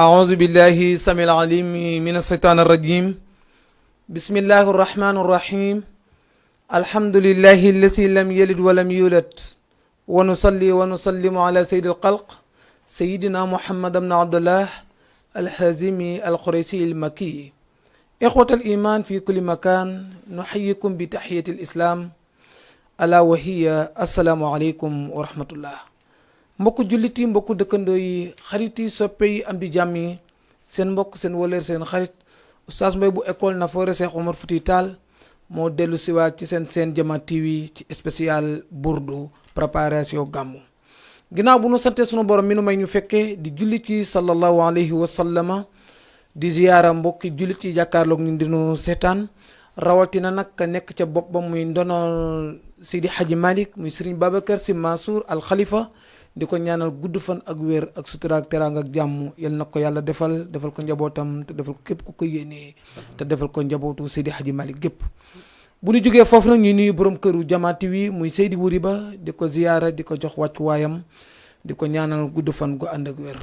أعوذ بالله السميع العليم من الشيطان الرجيم بسم الله الرحمن الرحيم الحمد لله الذي لم يلد ولم يولد ونصلي ونسلم على سيد الخلق سيدنا محمد بن عبد الله الحازمي القريشي المكي إخوة الإيمان في كل مكان نحييكم بتحية الإسلام ألا وهي السلام عليكم ورحمة الله mbokku jullit yi mbokku dëkkandoo yi xarit yi soppe yi am di jàmm yi seen mbokk seen wëlër seen xarit Oustaz Mbaye bu école Nafoore Cheikh Omar Fouti Tall moo dellu siwaat ci seen Jama TV ci spécial Burdu préparation gàmmu ginnaaw bu nu sante sunu borom mi nu may ñu fekkee di jullit yi sallallahu alayhi wa sallama di ziyaara mbokki jullit yi jàkkaarloog ñu dinu seetaan rawatina nag nekk ca bopp ba muy ndono Seydi Hadji Malick muy Serigne Babacar Sy Mansour al Khalifa di ko ñaanal gudd fan ak wér ak sutura ak teraanga ak jàmm yal na ko yàlla defal ko njabootam te defal ko képp ku ko yéenee te defal ko njabootu Seydi Hadji Malick gépp bu ñu jógee foofu nag ñu nuyu borom këru Jama TV muy Seydi Wuri Ba di ko ziyaara di ko jox wàccu waayam di ko ñaanal gudd fan gu ànd ak wér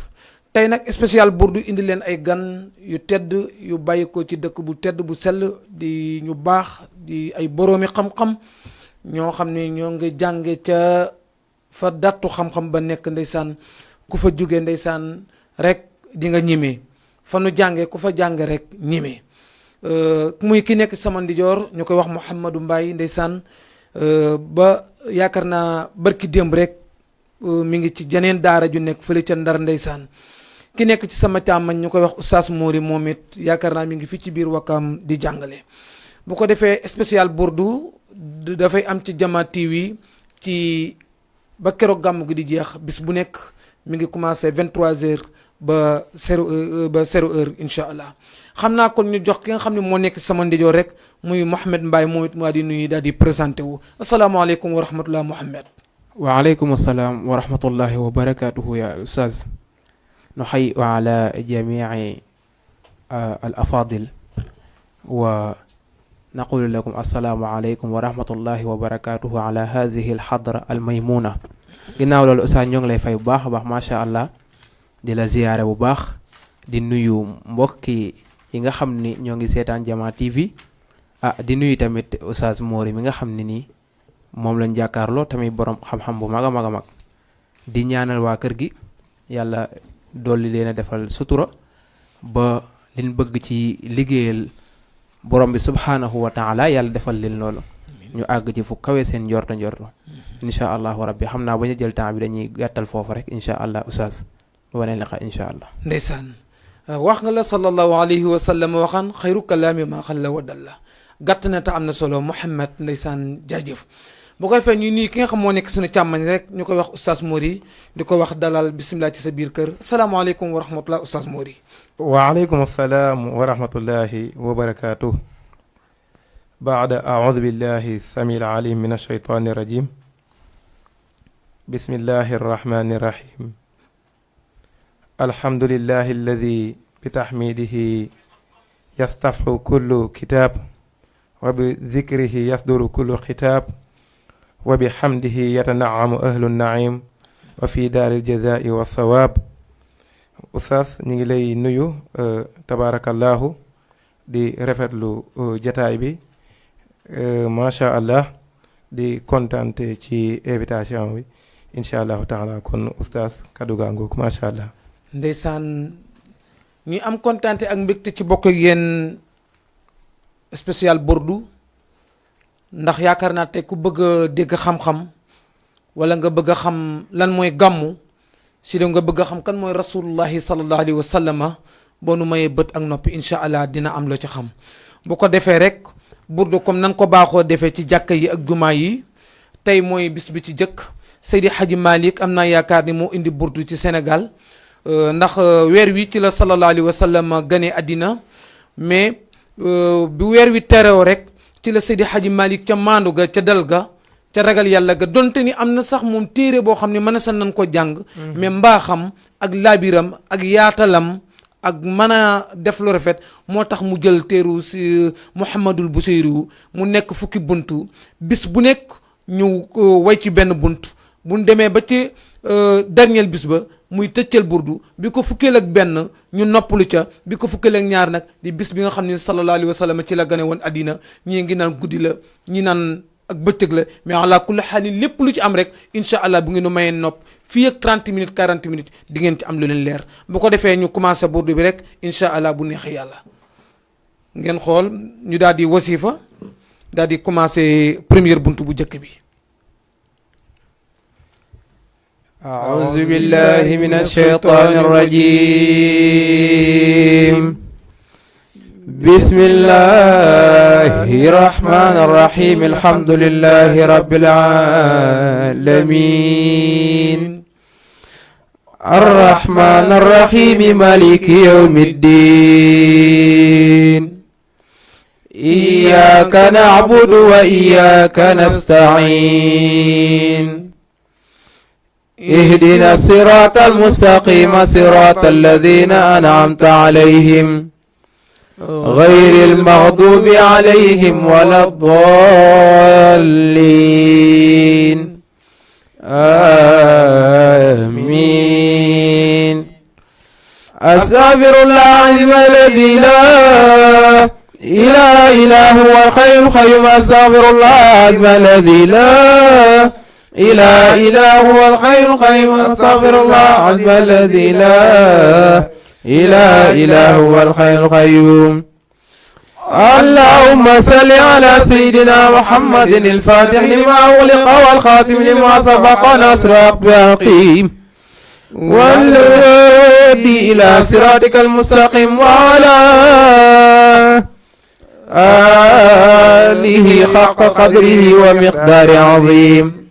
tey nag spécial Burdu indi leen ay gan yu tedd yu bàyyi ko ci dëkk bu tedd bu sell di ñu baax di ay boroomi xam-xam ñoo xam ne ñoo ngi jànge ca fa dattu xam-xam ba nekk ndeysaan ku fa jóge ndeysaan rek di nga ñime fa nu jànge ku fa jànge rek ñime muy ki nekk sama ndijoor ñu koy wax Mouhamadou Mbaye ndeysaan ba yaakaar naa barki démb rek mi ngi ci jeneen daara ju nekk fële ca Ndar ndeysaan ki nekk ci sama càmmañ ñu koy wax Oustaz Mori moom it yaakaar naa mi ngi fi ci biir Wakam di jàngale bu ko defee spécial Burdu dafay am ci Jama TV ci ba keroog gàmm gi di jeex bis bu nekk mi ngi commencé 23h ba 0h incha allah xam naa kon ñu jox ki nga xam ne moo nekk sama ndijoor rek muy Mouhamed Mbaye moom it maa di nuyu daal di présenté wu asalaamaaleykum wa rahmatulah Mouhamed. waaleykum asalaam wa rahmatullahi wa barakatuhu ya ustaz nuxayi ala jamii al afadil wa naqulu lakum assalaamu aleykum wa rahmatullahi wa barakatuhu ala hadihi al xadra al maymuna ginnaaw loolu ustaz ñoo ngi lay fay bu baax a baax macha allah di la ziyaare bu baax di nuyu mbokki yi nga xam ni ñoo ngi seetaan Jama TV di nuyu tamit ustaz Mori mi nga xam ne nii moom lañ jàkkaarloo tamit borom xam-xam bu mag a mag a mag di ñaanal waa kër gi yàlla dolli leen a defal sutura ba liñ bëgg ci liggéeyal borom bi subhaanahu wa taala yàlla defal leen loolu ñu àgg ci fu kawe seen njorto incha allahu rabbi xam naa ba ñu jël temps bi dañuy gàttal foofu rek incha allah ustaz wane liqa incha allah ndeysaan wax nga la sallallahu alayhi wa sallam waxaan xayru kalaami ma xalla wa dalla gàtt na te am na solo Mouhamed ndeysaan jaajëf bu koy fee ñu nii ki nga xam moo nekk suñu càmmañ rek ñu koy wax Oustaz Mori di ko wax dalal bisimilah ci sa biir kër salaamaaleykum wa rahmatullah Oustaz Mori. waaleykum salaam wa rahmatullahi wa barakaatuh. baada aaudu billahi samil alim min ashaytani rajim. bismillahi arrahmani arrahim. alhamdulillahi alladi bitahmidihi yastafhu kullu kitab wa bi dhikrihi yasduru kullu kitab wa bi hamdihi yatanaamu ahlu naim wa fi daaril jazai wa sawaab. Oustaz ñu ngi lay nuyu tabaarakallahu di rafetlu jataay bi macha allah di kontante ci invitation bi incha allahu taala kon Oustaz kaddu gaa ngoog macha allah. ndeysaan ñu am kontante ak mbégte ci bokk ak yéen spécial Burdu ndax yaakaar naa tey ku bëgg a dégg xam-xam wala nga bëgg a xam lan mooy gàmmu si da nga bëgg a xam kan mooy rasulullahi sallallahu alayhi wa sallama boo nu mayee bët ak noppi incha allah dina am loo ci xam bu ko defee rek Burdu comme nan ko baaxoo defee ci jàkka yi ak jumaa yi tey mooy bis bi ci jëkk Seydi Hadji Malick am naa yaakaar ni moo indi Burdu ci Sénégal ndax weer wi ci la sallallahu alayhi wa sallam gane àddina mais bu weer wi terew rek ci la Seydi Hadji Malick ca maandu ga ca dal ga ca ragal yàlla ga donte ni am na sax moom téere boo xam ne mën a sa nan ko jàng mais mbaaxam ak laabiram ak yaatalam ak mën a def lu rafet moo tax mu jël téeru si Mouhamadul Buseyri mu nekk fukki buntu bis bu nekk ñu way ci benn bunt bu ñu demee ba ci dernier bis ba muy tëccal burdu bi ko fukkeel ak benn ñu noppalu ca bi ko fukkeel ak ñaar nag di bis bi nga xam ne sallallahu alayhi wa sallam ci la gane woon addina ñii ngi naan guddi la ñi naan ak bëccëg la mais ala kulli xaalin lépp lu ci am rek incha allah bu ngeen nu mayee nopp fii ak 30 minutes 40 minutes di ngeen ci am lu leen leer bu ko defee ñu commencé burdu bi rek incha allah bu neexee yàlla ngeen xool ñu daal di wasifa daal di commencé première buntu bu njëkk bi. أعوذ بالله من الشيطان الرجيم بسم الله الرحمن الرحيم الحمد لله رب العالمين الرحمن الرحيم مالك يوم الدين إياك نعبد وإياك نستعين اهدنا الصراط المستقيم صراط الذين أنعمت عليهم غير المغضوب عليهم ولا الضالين آمين أستغفر الله الذي لا إله إلا هو الحي القيوم أستغفر الله الذي لا إله إلا هو الحي القيوم أستغفر الله الذي لا إله إلا هو الحي القيوم اللهم صل على سيدنا محمد الفاتح لما أغلق والخاتم لما سبق ناصر بالحق والهادي إلى صراطك المستقيم وعلى آله حق قدره ومقدار عظيم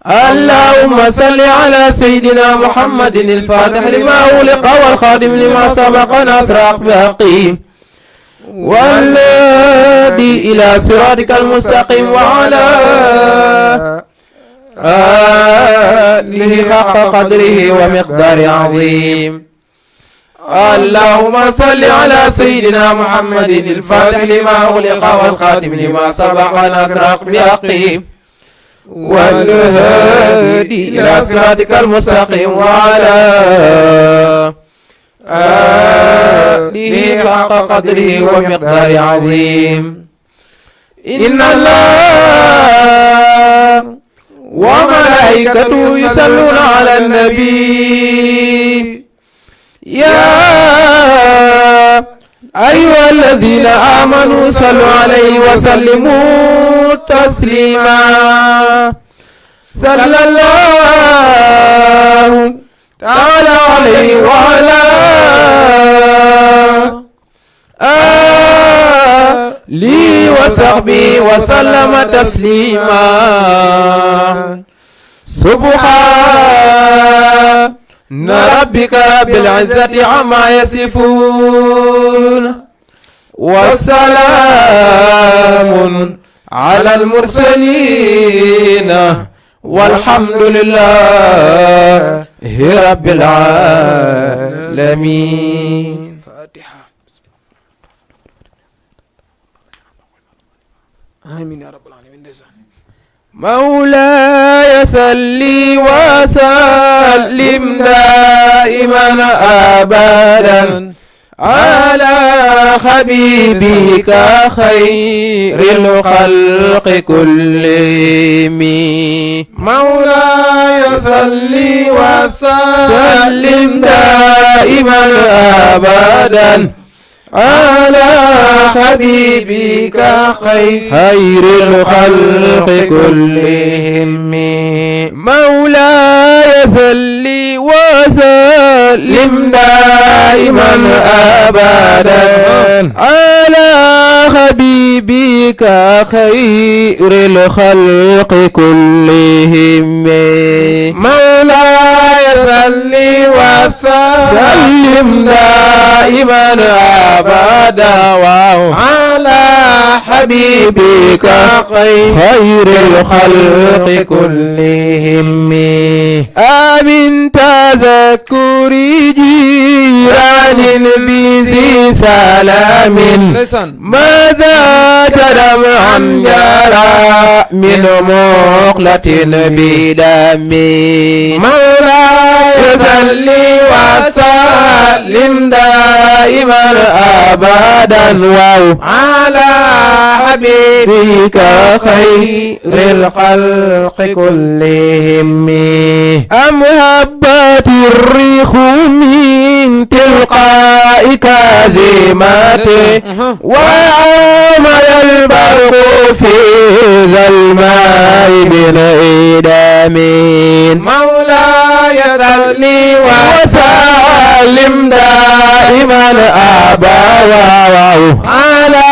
اللهم صل على سيدنا محمد الفاتح لما أغلق والخاتم لما سبق ناصر بالحق والهادي إلى صراطك المستقيم وعلى آله حق قدره ومقدار عظيم اللهم صل على سيدنا محمد الفاتح لما أغلق والخاتم لما سبق ناصر بالحق والهادي إلى صراطك المستقيم وعلى آله حق قدره ومقدار عظيم إن الله وملائكته يصلون على النبي يا أيها الذين آمنوا صلوا عليه وسلموا تسليما صلى الله تعالى عليه وعلى آله وصحبه وسلم تسليما سبحان ربك رب العزة عما يصفون والسلام على المرسلين والحمد لله رب العالمين. فاتحة. آمين يا رب العالمين. مولاي صلي وسلم دائما أبدا على حبيبك خير الخلق كلهم. مولاي صلي وسلم دائما أبدا على حبيبك خير الخلق كلهم. مولاي صل وسلم دائما أبدا على حبيبك خير الخلق كلهم. مولاي صل وسلم دائما أبدا على حبيبك خير الخلق كلهم. آمين تزكى تذكر جيران بذي سلام ماذا دمعا جرى من مقلة بدم مولاي صل وسلم دائما أبدا على حبيبك خير الخلق كلهم أم هبت الريح من تلقاء كاذمته وعمل البرق في ذا الماء بالإدام مولاي صل وسلم دائما أبدا على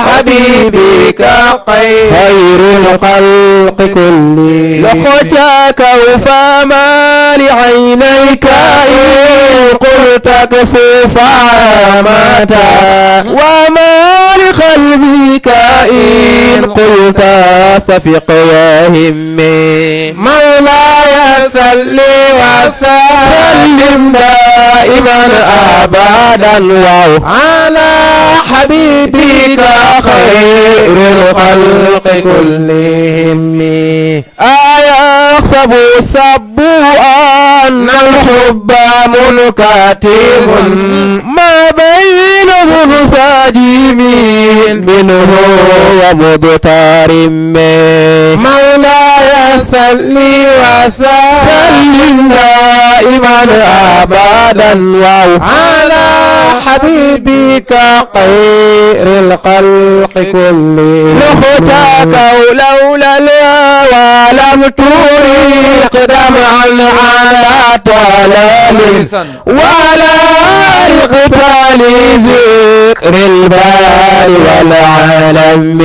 حبيبك خير الخلق كلهم لخجاك فما لعينيك إن قلت كفو فمتى وما لقلبك إن قلت استفق يا همي مولاي صل وسلم دائما أبدا على حبيبك خير الخلق كلهم أيحسب السب أن الحب منكتب ما بينه ساجمين منه ومضطر مولاي صل وسلم دائما أبدا على حبيبك خير الخلق كلهم لخجاك ولولا الهوى لم تريق دمعا على طلال ولا القتال ذكر البال والعالم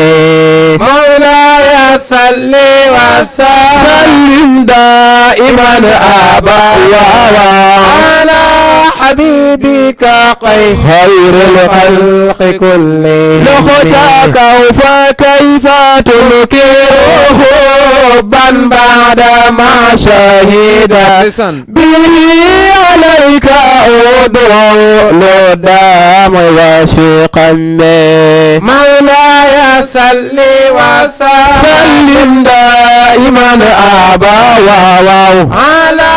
مولاي صل وسلم دائما أبدا على حبيبك خير الخلق كلهم لخجاك فكيف تنكر حبا بعد ما شهد به عليك أدول الدم وشقا مولاي صل وسلم دائما أبدا على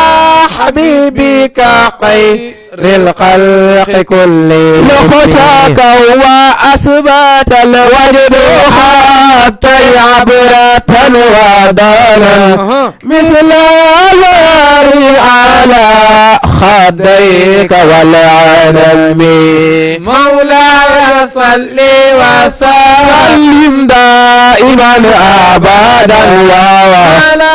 حبيبك خير الخلق كلهم لخجاك وأثبت الوجد حتى عبرة ودانا مثل النار على خديك والعالم مولاي صل وسلم دائما أبدا على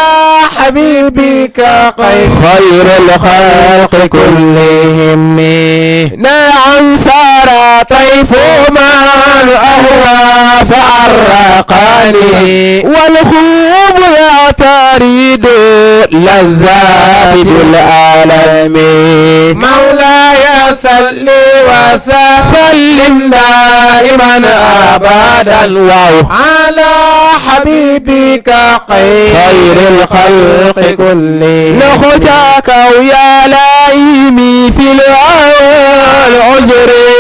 حبيبك خير الخلق كلهم نعم سار طيف من أهوى فأرقني والخوب يعترض لذات العالم مولاي صل وسلم دائما أبدا على حبيبك خير الخلق كلهم لخجاك ويا لئيمي في الأول عذري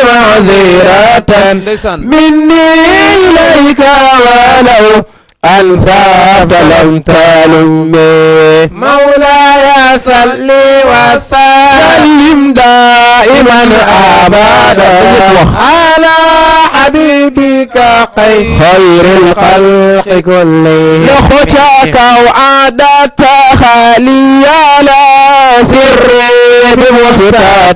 معذرة مني إليك ولو أنساك لم تلمي مولاي صل وسلم دائما أبدا على حبيبك خير الخلق كلهم لخجاك وعادت خاليا لا سري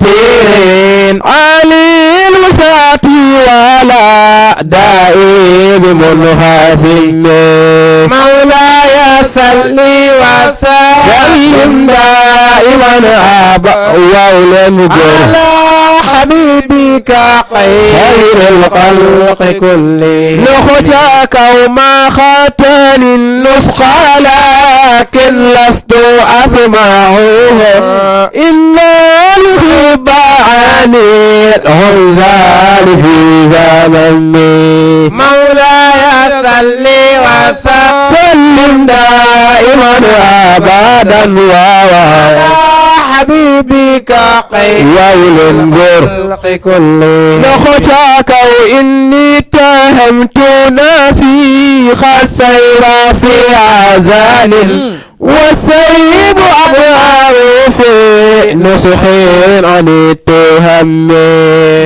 بمستطيرين علي المساتي ولا دائي بمنهزم مولاي صل وسلم دائما أبدا على حبيبك خير الخلق كلهم لخجاك وما ختن النسخ لكن لست أسمعه إن الغب عن الهزال في زمني مولاي صل وسلم دائما أبدا على حبيبك خير الخلق كلهم نخشاك وإني اتهمت ناسي السير في عزال والسيب أبواب في نسخ عن التهم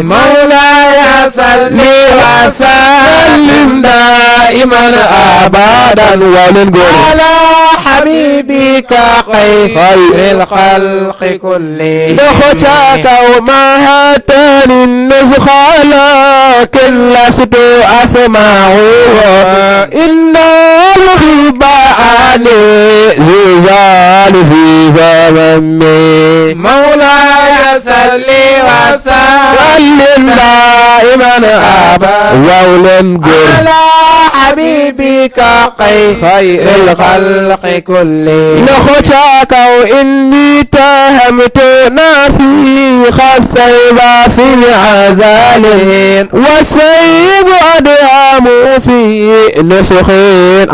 مولاي صل وسلم دائما أبدا ونقول على حبيبك خير الخلق كلهم نخشاك وما هاتني النسخ لكن لست أسمعه إن الغيب عني زلزال في زمني مولاي صل وسلم دائما أبدا ونقول على حبيبك خير الخلق كلهم نخشاك وإني تهمت ناسي السيب في عزال والسيب أدهم في نسخ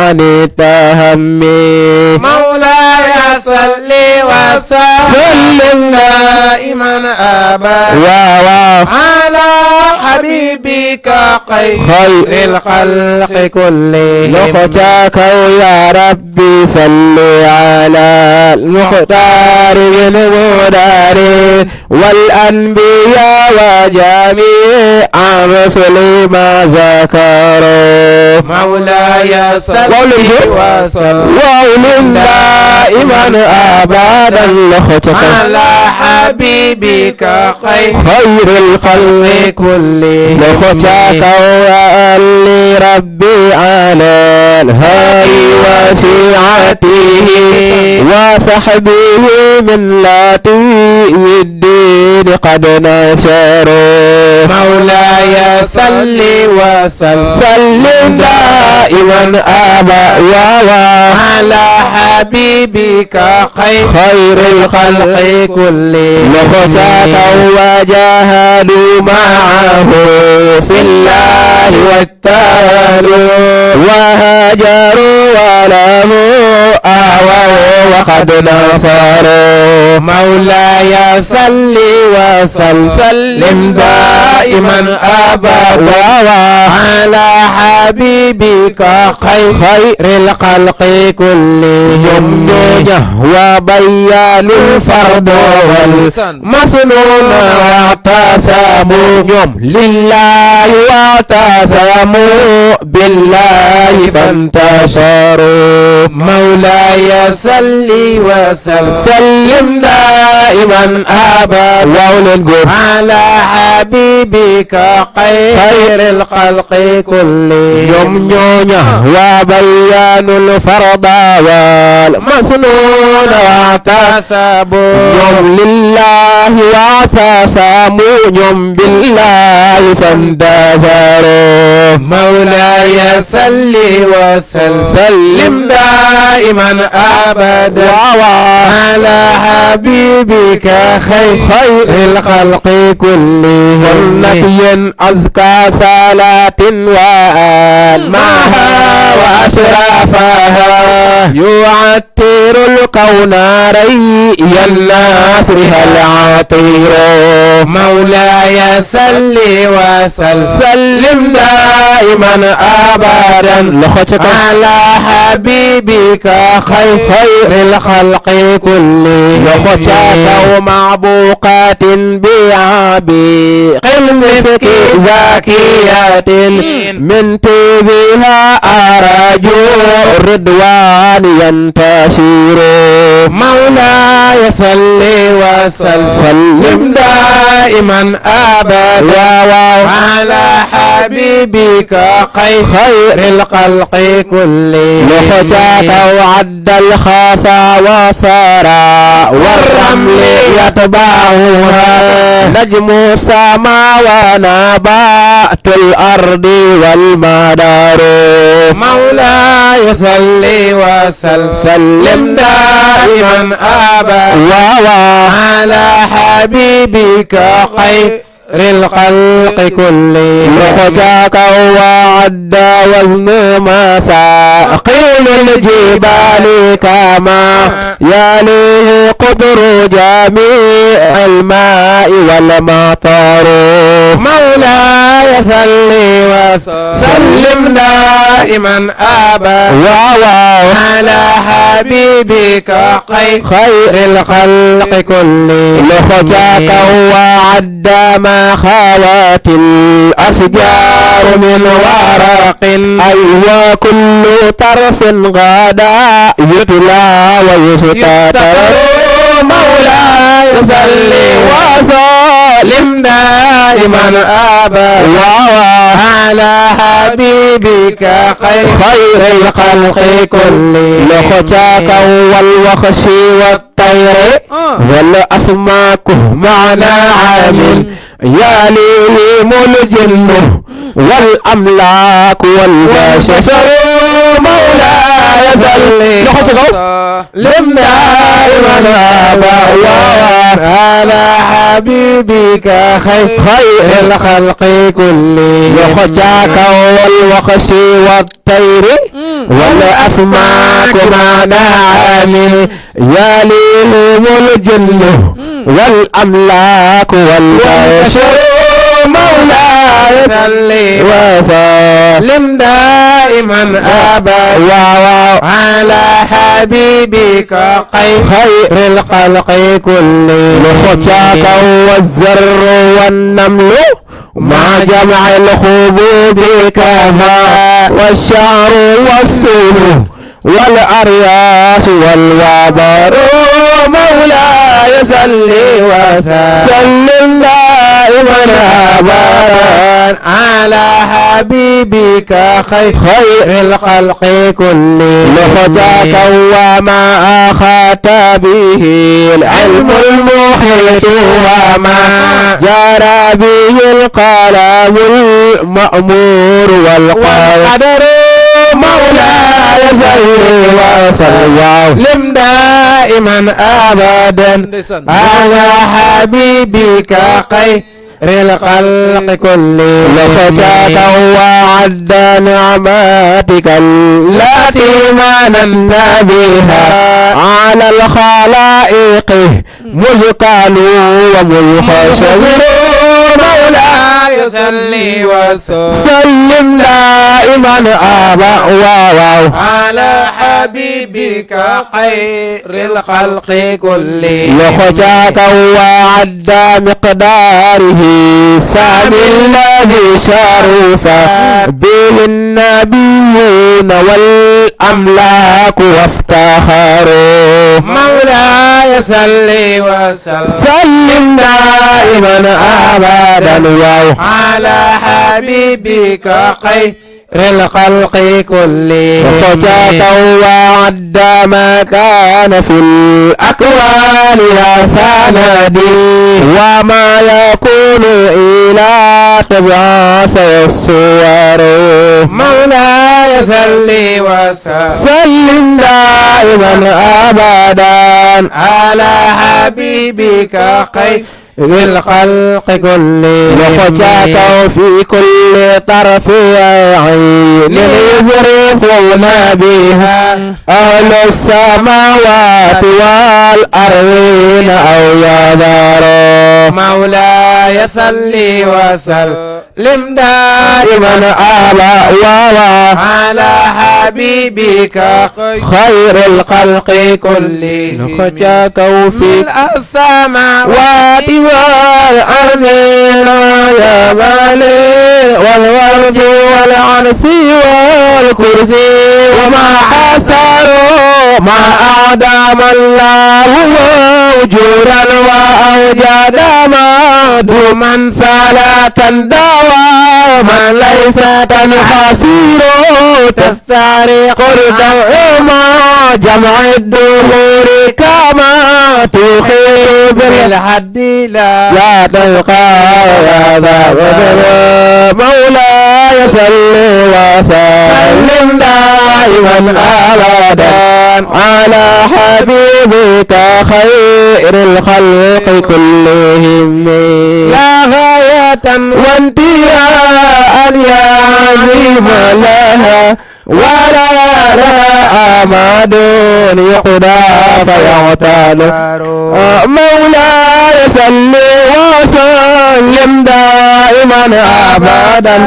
عن التهم مولاي صل وسلم دائما أبدا على حبيبك خير الخلق كلهم نخشاك يا ربي صل على المختار من مداري والأنبياء وجميع الرسل ما ذكروا مولاي صل وسلم دائما أبدا نخشاك على حبيبك خير الخلق كلهم نخشاك وألي ربي على الهادي وشيعته وصحبه من لاتي الدين قد نشروا مولاي صل وسلم دائما أبدا على حبيبك خير الخلق كلهم نخشاك وجاهدوا معه في الله واتهلوا وهاجروا ولموا آووا وقد نصروا مولاي صل وسلم دائما أبدا على حبيبك خير الخلق كلهم وبيان الفرد والمسنون واعتصموا لله واعتصموا بالله فانتصروا مولاي صل وسلم دائما أبدا على حبيبك خير الخلق كلهم وبيان الفرد والمسنون واعتصموا لله واعتصموا بالله فانتصروا مولاي صل وسلم دائما أبدا على حبيبك خير الخلق كلهم نبيا أزكى صلاة وآل معها وأشرافها يعطر الكون ريا ناصرها العطير مولاي صل وسلم دائما أبدا على حبيبك خير الخلق كلهم نخشاك ومعبوقات بعبيق المسك زاكية من طيبها أرجو الرضوان ينتشر مولاي صل وسلم دائما أبدا على حبيبك خير الخلق كلهم نخشاك وعد الخاصة وصارا والرمل يتبعها نجم السماء ونبات الأرض والمدار مولاي صل وسلم دائما أبدا على حبيبك خير الخلق كلهم نخشاك وعد وزن مساقيل الجبال كما يليه قدر جميع الماء والمطر مولاي صل وسلم دائما أبدا على حبيبك خير الخلق كلهم لخجاك وعد ما خوات الأشجار من ورق أيوة كل طرف غدا يتلى ويستتر مولاي صل وسلم دائما أبدا على حبيبك خير الخلق كلهم لخجاك والوخش والطير والأسماك معنى عامل يليهم الجن والأملاك والبشر مولاي صل وسلم دائما أبدا على حبيبك خير الخلق كلهم لخجاك والوخش والطير والأسماك معنى عامل يليهم الجن والأملاك والبشر مولاي صل وسلم دائما أبدا على حبيبك خير الخلق كلهم لخجاك والزر والنمل مع جمع الخبوب كما والشعر والسول والأرياس والوبر مولاي صل وسلم دائما أبدا على حبيبك خير الخلق كلهم لخجاك وما أخات به العلم المحيط وما جرى به القلم المأمور والقدر مولاي صل وسلم دائما أبدا على حبيبك خير الخلق كلهم لخجاك وعد نعماتك التي مننا بها على الخلائق مذ كانوا ومذ خسروا مولاي صل وسلم دائما أبدا على حبيبك خير الخلق كلهم لخجاك وعد مقداره سامي الذي شرف به النبيون والأملاك وافتخروا مولاي صل سلم دائما أبدا على حبيبك خير الخلق كلهم لخجاك وعد ما كان في الأكوان يا سندي وما يكون إلى تبعث الصور مولاي صل سلم دائما أبدا على حبيبك خير للخلق كلهم لخجاك في كل طرف عين يزرفون بها أهل السماوات والأرضين أو يذروا مولاي صل وسلم دائما أبدا على حبيبك خير الخلق كلهم لخجاك في السماوات والأرضين يا بالي والورد والعرس والكرسي وما حسروا ما أعدم الله موجودا وأوجد مدوما صلاة دواما ليس تنحسر تسترق الدوما جمع الدهور كما تخيل بالحد لا تلقى يا ذا مولاي صل وسلم دائما أبدا على حبيبك خير الخلق كلهم لا غاية وانتهاء يا عظيم لها ولا لا أمد يقضى فيغتال مولاي صل وسلم دائما أبدا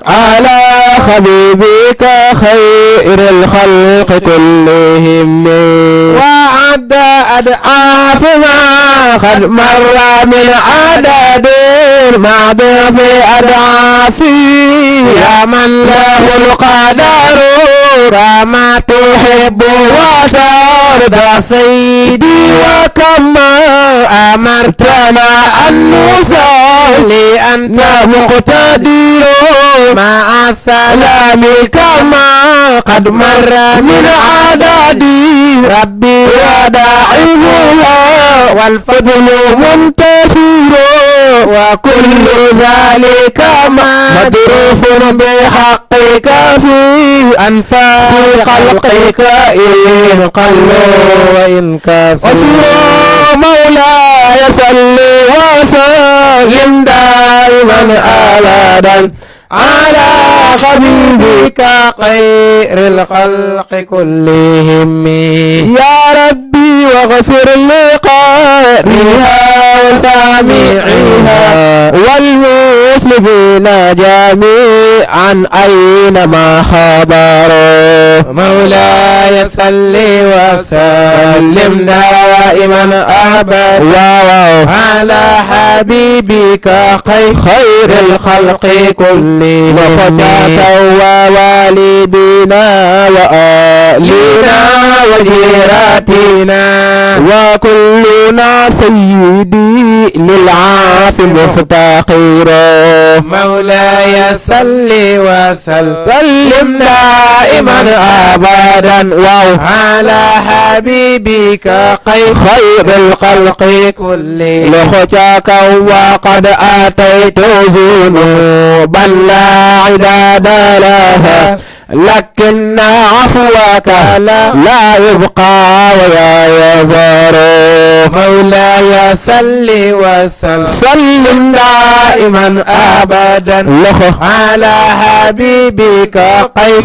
على حبيبك خير الخلق كلهم وعد أضعاف ما قد مر من عدد معدوم أضعاف يا من له القدر كما تحب وترضى سيدي وكما أمرتنا أن نصلي أنت مقتدر مع السلام كما قد مر من عدد ربي وداعبها والفضل منتشر وكل ذلك مدروف بحقك في أنفاس خلقك إن قلوا وإن كثروا مولاي صل وسلم دائما أبدا على حبيبك خير الخلق كلهم يا ربي واغفر لقارئها وسامعيها والمسلمين جميعا أينما حضروا مولاي صل وسلم دائما أبدا على حبيبك خير الخلق كلهم وفتاك ووالدينا وآلنا وجيراتنا وكلنا سيدي للعاف مفتقر مولاي صل وسلم دائما أبدا على حبيبك خير الخلق كلهم لخجاك وقد آتيت ذنوبا لا عداد لها لكن عفوك لا يبقى ولا يزار مولاي صل وسلم دائما أبدا على حبيبك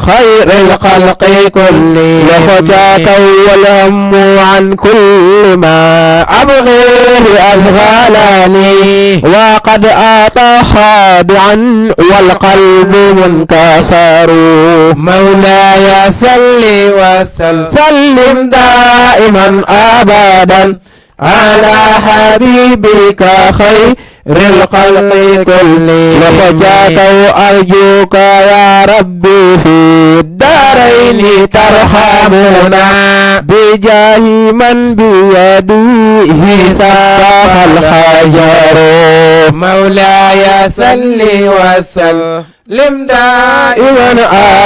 خير الخلق كلهم لخجاك والهم عن كل ما أبغيه أشغلني وقد آتى خادعا والقلب منكسر مولاي صل وسلم دائما أبدا على حبيبك خير الخلق كلهم لخجاك وأرجوك يا ربي في الدارين ترحمنا بجاه من بيده ساق الحجر مولاي صل وسلم دائما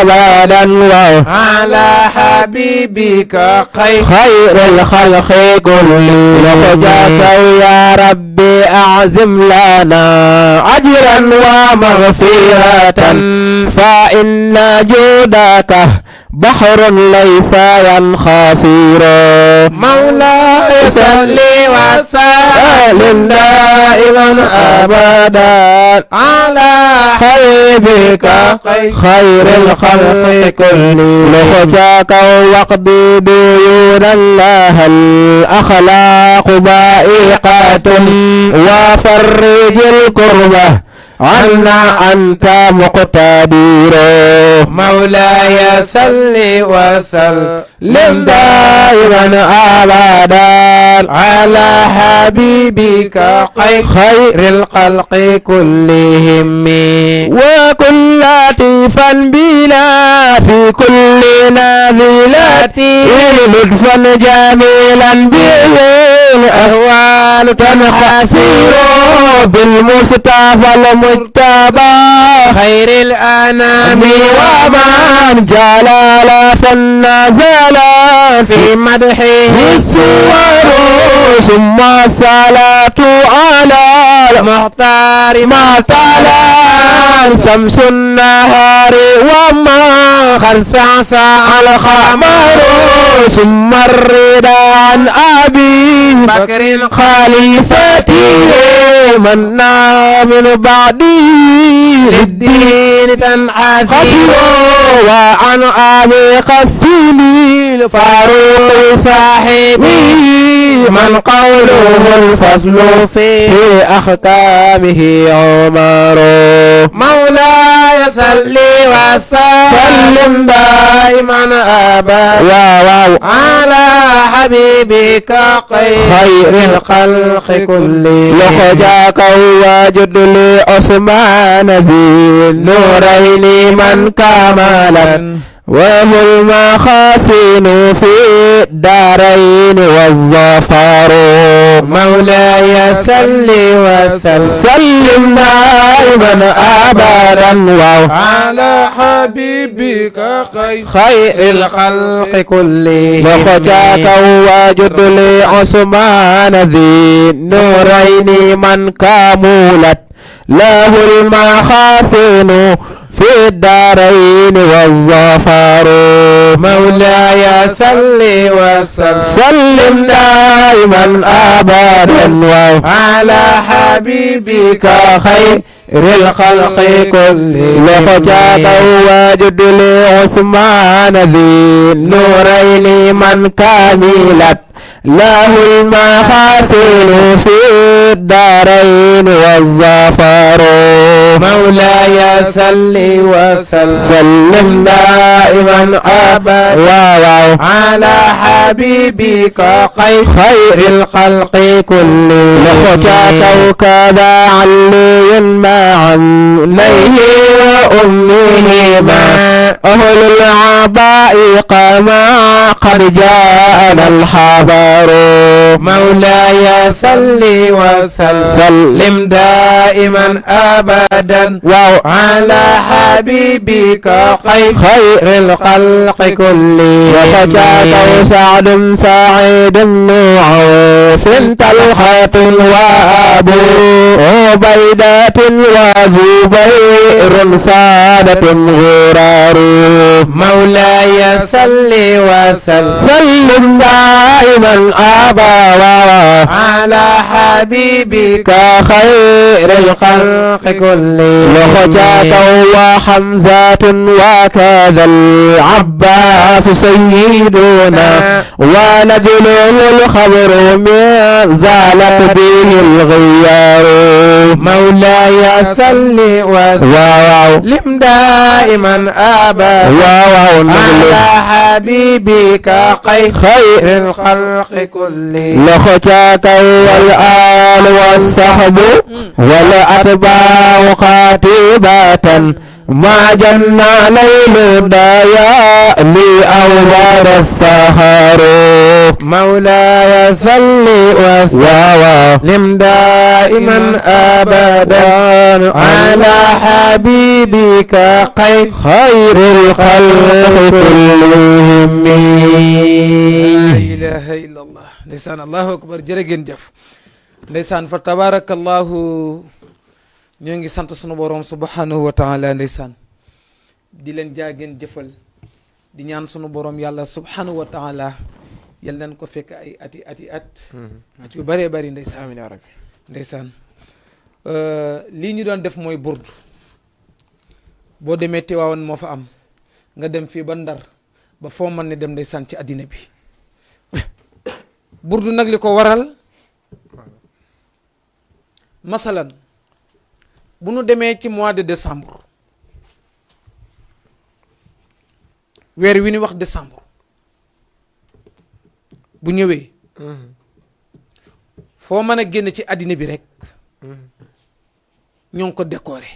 أبدا على حبيبك خير الخلق كلهم لخجاك يا ربي أعزم لنا أجرا ومغفرة فإن جودك بحر ليس ينخسر مولاي صل وسلم دائما أبدا على حبيبك خير الخلق كلهم لخجاك واقضي ديون الله الأخلاق بائقة وفرج الكربة عنا أنت مقتدر مولاي صل وسلم دائما أبدا على حبيبك خير الخلق كلهم وكن لطيفا بنا في كل نازلات لطفا جميلا به الأهوال تنحسر بالمصطفى المجتبى خير الأنام ومن جلالة نزل في مدحه السور ثم الصلاة على المختار معتلا شمس النهار وما خلصع الخمر ثم الرضا عن أبيه بكر خليفتي من من بعدي للدين تنحسن وعن أبي قسيم الفاروق صاحبي من قوله الفصل في أحكامه عمر مولاي صل وسلم دائما أبدا على حبيبك خير الخلق كلهم لخجاك وجد لعثمان ذي النورين من كملا وهو المخاسن في الدارين والظفر مولاي صل وسلم دائما ابدا على حبيبك خير الخلق كلهم لخجاك وجد لعثمان ذي النورين من كملت له المخاسن في الدارين والظفر مولاي صل وسلم دائما ابدا على حبيبك خير الخلق كلهم لخجاك وجد لعثمان ذي النورين من كملت له المحاسن في الدارين والظفر مولاي صل وسلم دائما ابدا على حبيبك خير الخلق كلهم لخجاك وكذا علي مع ليه وامه ما اهل العباء كما قد جاءنا الحبر مولاي صل وسلم دائما ابدا على حبيبك خير الخلق كلهم وفجاك سعد سعيد عوف طلحة وابو عبيدة وزبير سادة غرار مولاي صل وسلم دائما ابدا على حبيبك خير الخلق كلهم لخجاك وحمزة وكذا العباس سيدنا ونجله الخبر من زالت به الغيار مولاي صل وسلم دائما ابدا على حبيبك خير الخلق كلهم لخجاك والآل والصحب والأتباع قاتبة ما جن ليل دايا لأوبار السهر مولاي صل وسلم دائما أبدا على حبيبك خير الخلق كلهم لا إله إلا الله ndeysaan allahu akbar jërë ngeen jëf ndeysaan fa tabarakallahu ñoo ngi sant sunu borom subhanahu wa taala ndeysaan di leen jaageen jëfal di ñaan sunu borom yàlla subhanahu wa taala yal nañ ko fekk ay ati at yu bëree bëri ndeysaan amiin yaa rabbi ndeysaan lii ñu doon def mooy burdu boo demee Tiwaawan moo fa am nga dem fii ba Ndar ba foo mën ne dem ndeysaan ci àddina bi burdu nag li ko waral masalan bu nu demee ci mois de décembre weer wi ni wax décembre bu ñëwee foo mën a génn ci àddina bi rek ñoo ngi ko décoré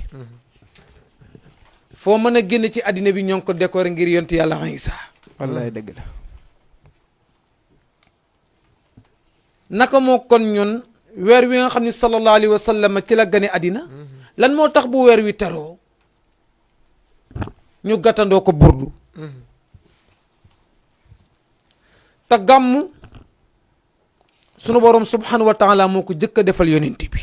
foo mën a génn ci àddina bi ñoo ngi ko décoré ngir yonti yàlla Isa wallaay dëgg la naka moo kon ñun weer wi nga xam ne sallallahu alayhi wa sallam ci la gane àddina lan moo tax bu weer wi teroo ñu gàttandoo ko burdu te gàmmu sunu borom subhanahu wa taala moo ko jëkk a defal yonent bi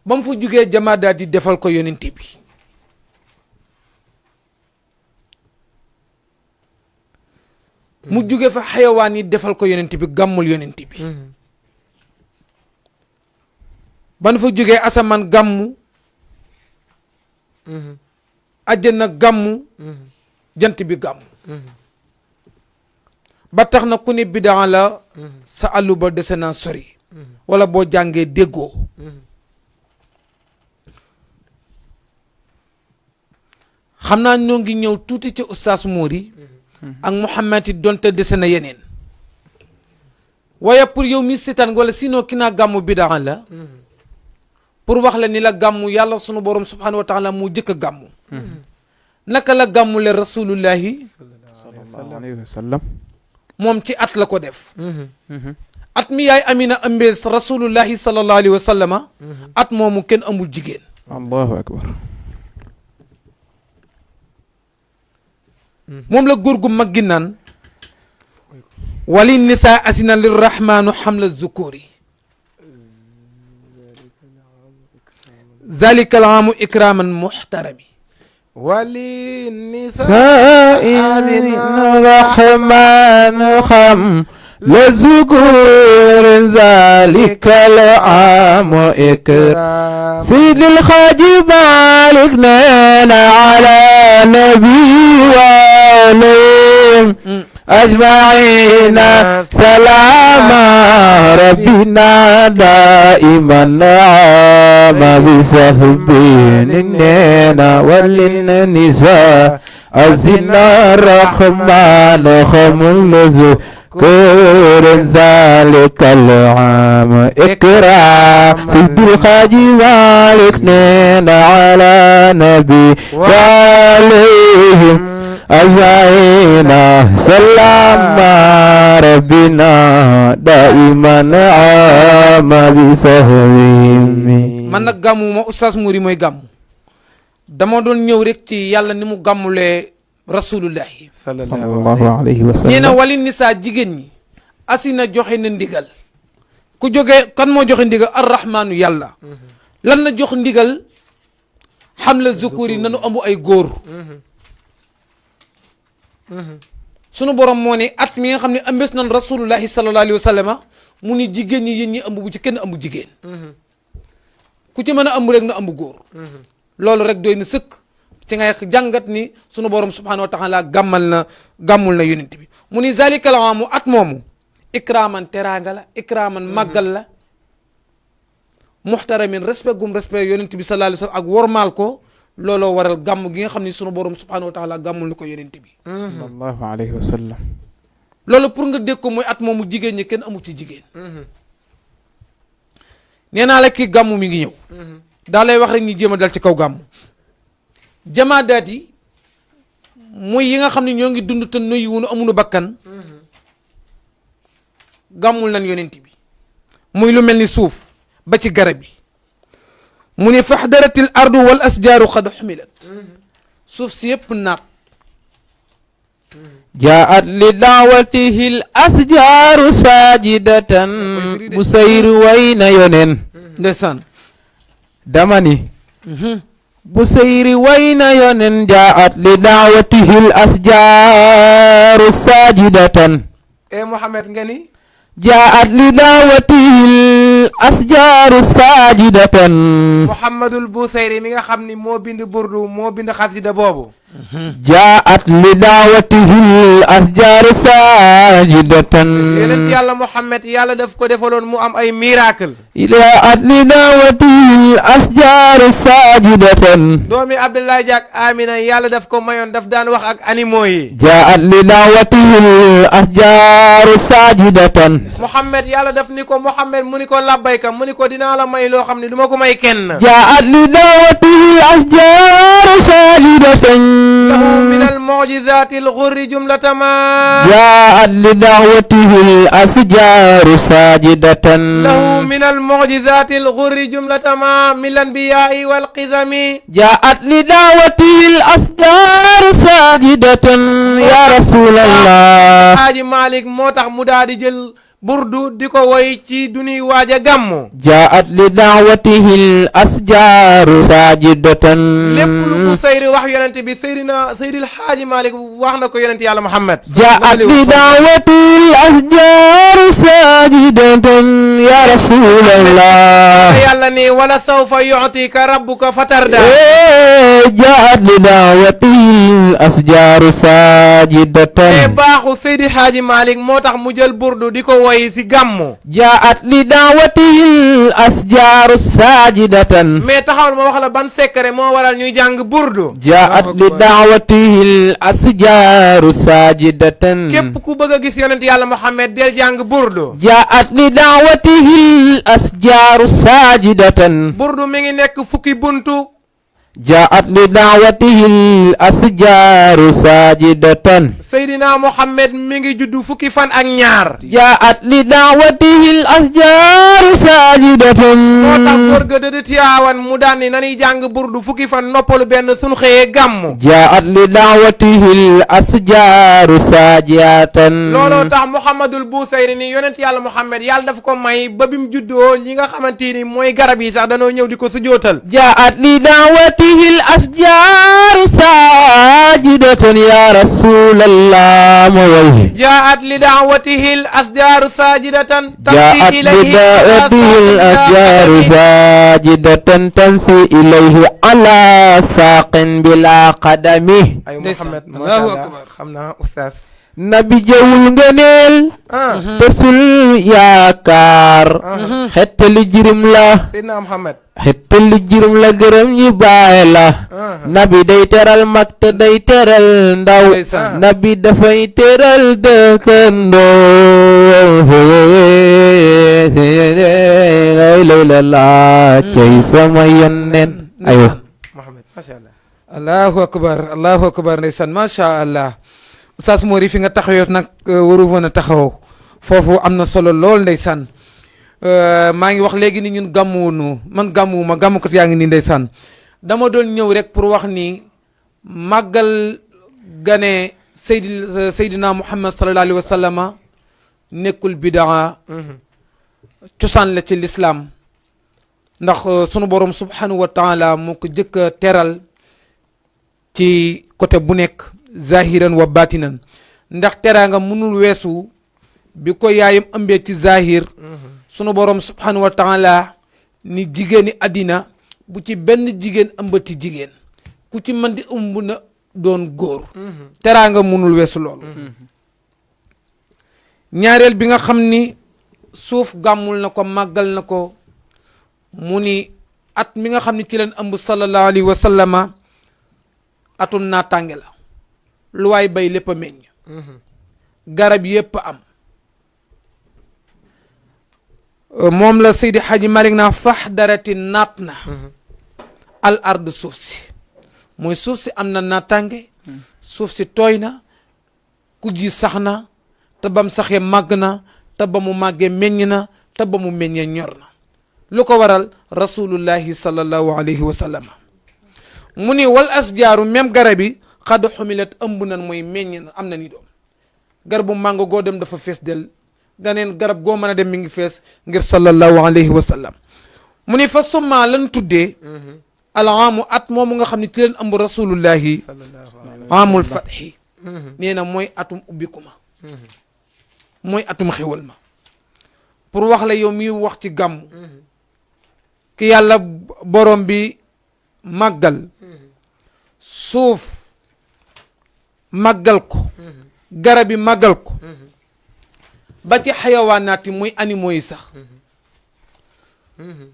ba mu fa jugee jamaadaat di defal ko yonent bi mu jóge fa xayawaan yi defal ko yonent bi gàmmul yonent bi ban fa jógee asamaan gàmmu àjjana gàmmu jant bi gàmmu ba tax na ku ne bidaa la sa àllu ba dese naa sori wala boo jàngee déggoo xam naa ñoo ngi ñëw tuuti ci Oustaz Mori ak Mouhamed it donte dese na yeneen waaye pour yow mi seetaan wala sinon ki naa gàmmu bidaa la pour wax la ni la gàmmu yàlla sunu borom subhanahu wa taala moo jëkk a gàmmu naka la gàmmule rasulullahi sallallahu alayhi wa sallam moom ci at la ko def at mi yaay Amina ëmbee rasulullahi sallallahu alayhi wa sallama at moomu kenn amul jigéen allahu akbar moom la góor gu mag gi naan wali nisaa asina lirrahmanu hamla zukuri zalika alaamu ikraman muhtarami وللنساء الرحمن خم لزكور ذلك العام إكرام سيد الخاج مالك نانا على نبي وعليم أجمعين سلام ربنا دائما عام بسهبين وللنساء أزنا الرحمن خم ذكور ذلك العام إكرام سيد الخاج مالك نانا على نبي وعليهم أجمعين سلام ربنا دائما عام بسهوين man nag gàmmu ma Oustaz Mouri mooy gàmmu dama doon ñëw rek ci yàlla ni mu gàmmulee rasulullahi sallallahu alayhi wa nee na sallam wali nisaa jigéen ñi asina joxe na ndigal ku jógee kan moo joxe ndigal arrahmaanu yàlla lan la jox ndigal xam la zukuri nanu amu ay góor sunu borom moo ne at mi nga xam ne ëmbes nan rasulullahi sallallahu alayhi wa sallama mu ni jigéen ñi yéen ñi ëmb bu ci kenn ëmb jigéen ku ci mën a ëmb rek na ëmb góor loolu rek doy na sëkk ci ngay jàngat ni sunu borom subhanahu wa taala gàmmul na yonent bi mu ni zalikal aamu at moomu ikraman teraanga la ikraman màggal la muhtaramin respect gum respect yonent bi sallallahu alayhi wa sallam ak wormaal ko looloo waral gàmm gi nga xam ni sunu borom subhanahu wa taala gàmmul na ko yonent bi sallallahu alayhi wa sallam loolu pour nga dégg ko mooy at moomu jigéen ñi kenn amu ci jigéen nee naa la kii gàmm mi ngi ñëw daa lay wax rek ñu jéem a dal ci kaw gàmm jamaadaat yi mooy yi nga xam ne ñoo ngi dund te noyyi wunu amunu bakkan gàmmul nan yonent bi muy lu mel ni suuf ba ci garab yi mu ne faxdaratil ardu wal asjaaru qad xumilat suuf si yëpp naat جاءت لدعوته الأشجار ساجدة بسير وين يونن ndeysaan دمني بسير وين يونن جاءت لدعوته الأشجار ساجدة Mouhamed nga ni جاءت لدعوته الأشجار ساجدة Mouhamadul Busayri mi nga xam ni moo bind burdu moo bind xasida boobu جاءت لدعوته الأشجار ساجدة yonent yàlla Mouhamed yàlla daf ko defaloon mu am ay miracle جاءت لدعوته الأشجار ساجدة doomi Abdoulaye Diak Amina yàlla daf ko mayoon daf daan wax ak animaux yi جاءت لدعوته الأشجار ساجدة Mouhamed yàlla daf ni ko Mouhamed mu ni ko labbayka mu ni ko dinaa la may loo xam ne du ma ko may kenn جاءت لدعوته الأشجار ساجدة lahu min al mu'jizati al ghurri jumlata ma جاءت لدعوته الأشجار ساجدة له من المعجزات الغر جملة ما من الأنبياء والقزم جاءت لدعوته الأشجار ساجدة يا رسول الله Haaji Malick moo tax mu daal di jël burdu di ko woy ci du ñuy waaj a gàmmu. jaat li daawatihi l asjaaru saajidatan lépp lu ko Seydi wax yonent bi Seydil Xaaji Malik wax na ko yonent yàlla Muhammad. jaat li daawatihi l asjaaru saajidatan ya rasulallah. yàlla ni wala sawfa yu'tika rabbuka fatarda. jaat li daawatihi l asjaaru saajidatan. baaxu Seydi Xaaji Malik moo tax mu jël burdu di ko woy si gàmmu. jaat li daawatihi l asjaaru saajidatan. mais taxawal ma wax la ban secret moo waral ñuy jàng burdu. jaat li daawatihi l asjaaru saajidatan. képp ku bëgg a gis yonent yàlla Muhammad del jàng burdu. jaat li daawatihi l asjaaru saajidatan. burdu mi ngi nekk fukki buntu. jaat li daawatihi l asjaaru saajidatan. Seydina Muhammad mi ngi juddu fukki fan ak ñaar. jaat li daawatihi l asjaaru saajidatan. moo tax góor ga dëdd Tiyaawan mu daan ni nañuy jàng burdu fukki fan noppalu benn suñu xëyee gàmmu. jaat li daawatihi l asjaaru saajidatan. looloo tax Muhammadul Busayri ni yonent yàlla Muhammad yàlla daf ko may ba bi mu juddoo li nga xamante ni mooy garab yi sax danoo ñëw di ko sujootal. jaat li daawatihi l asjaaru saajidatan ya rasulallah ma way. jaat li daawatihi l asjaaru saajidatan. jaat li daawatihi l asjaaru saajidatan tamsi ilayhi ala saaqin bila qadami. ay ndeysaan. Muhammad macha Allahu Allah akbar. xam naa oustaz. nabi jëwul ngëneel tesul yaakaar xettali jirim la Seydina Muhammad. xettali jirim la gërëm ñi baay la nabi day teral mag te day teral ndaw Ndeysaan. nabi dafay teral dëkkandoo lay la laa cey sama yonneen ayo Muhammad macha Allah. allahu akbar ndeysaan macha allah. Oustaz Mori fi nga taxawoo nag waru woon a taxaw foofu am na solo lool ndeysaan. maa ngi wax léegi ni ñun gàmmuwunu man gàmmuwuma gàmmukat yaa ngi nii ndeysaan. dama doon ñëw rek pour wax ni màggal gane Seydina Muhammad sallallahu alayhi wa sallama nekkul bidaa cosaan la ci lislaam ndax sunu borom subhanahu wa taala moo ko jëkk a teral ci côté bu nekk zahiran wa batinan ndax teraanga mënul weesu bi ko yaayam ëmbee ci zahir sunu borom subhanahu wa taala ni jigéeni àddina bu ci benn jigéen ëmbati jigéen ku ci mën di ëmb na doon góor teraanga mënul weesu loolu ñaareel bi nga xam ni suuf gàmmul na ko màggal na ko mu ni at mi nga xam ni ci leen ëmb sallallahu alayhi wa sallama atum naataange la lu waay bay lépp a meññ garab yépp am moom la Seydi Hadji Malick naa fax darati naat na al ard suuf si mooy suuf si am na naataange suuf si tooy na ku ji sax na te bam saxee màgg na te ba mu màggee meññ na te ba mu meññee ñor na lu ko waral rasulullahi sallallahu alayhi wa sallam mu ni wal asjaaru même garab yi xad xumilat ëmb nan mooy meññ na am na ni doom garabu màngo goo dem dafa fees del ganeen garab goo mën a dem mi ngi fees ngir sallallahu alayhi wa sallam mu ni fa summa lan tuddee alaamu at moomu nga xam ne ci leen ëmb rasulullahi amul fatxi nee na mooy atum ubbiku ma mooy atum xewal ma pour wax la yow mi wax ci gàmm ki yàlla borom bi màggal suuf màggal ko garab yi màggal ko ba ci xayawaanaat yi muy animaux yi sax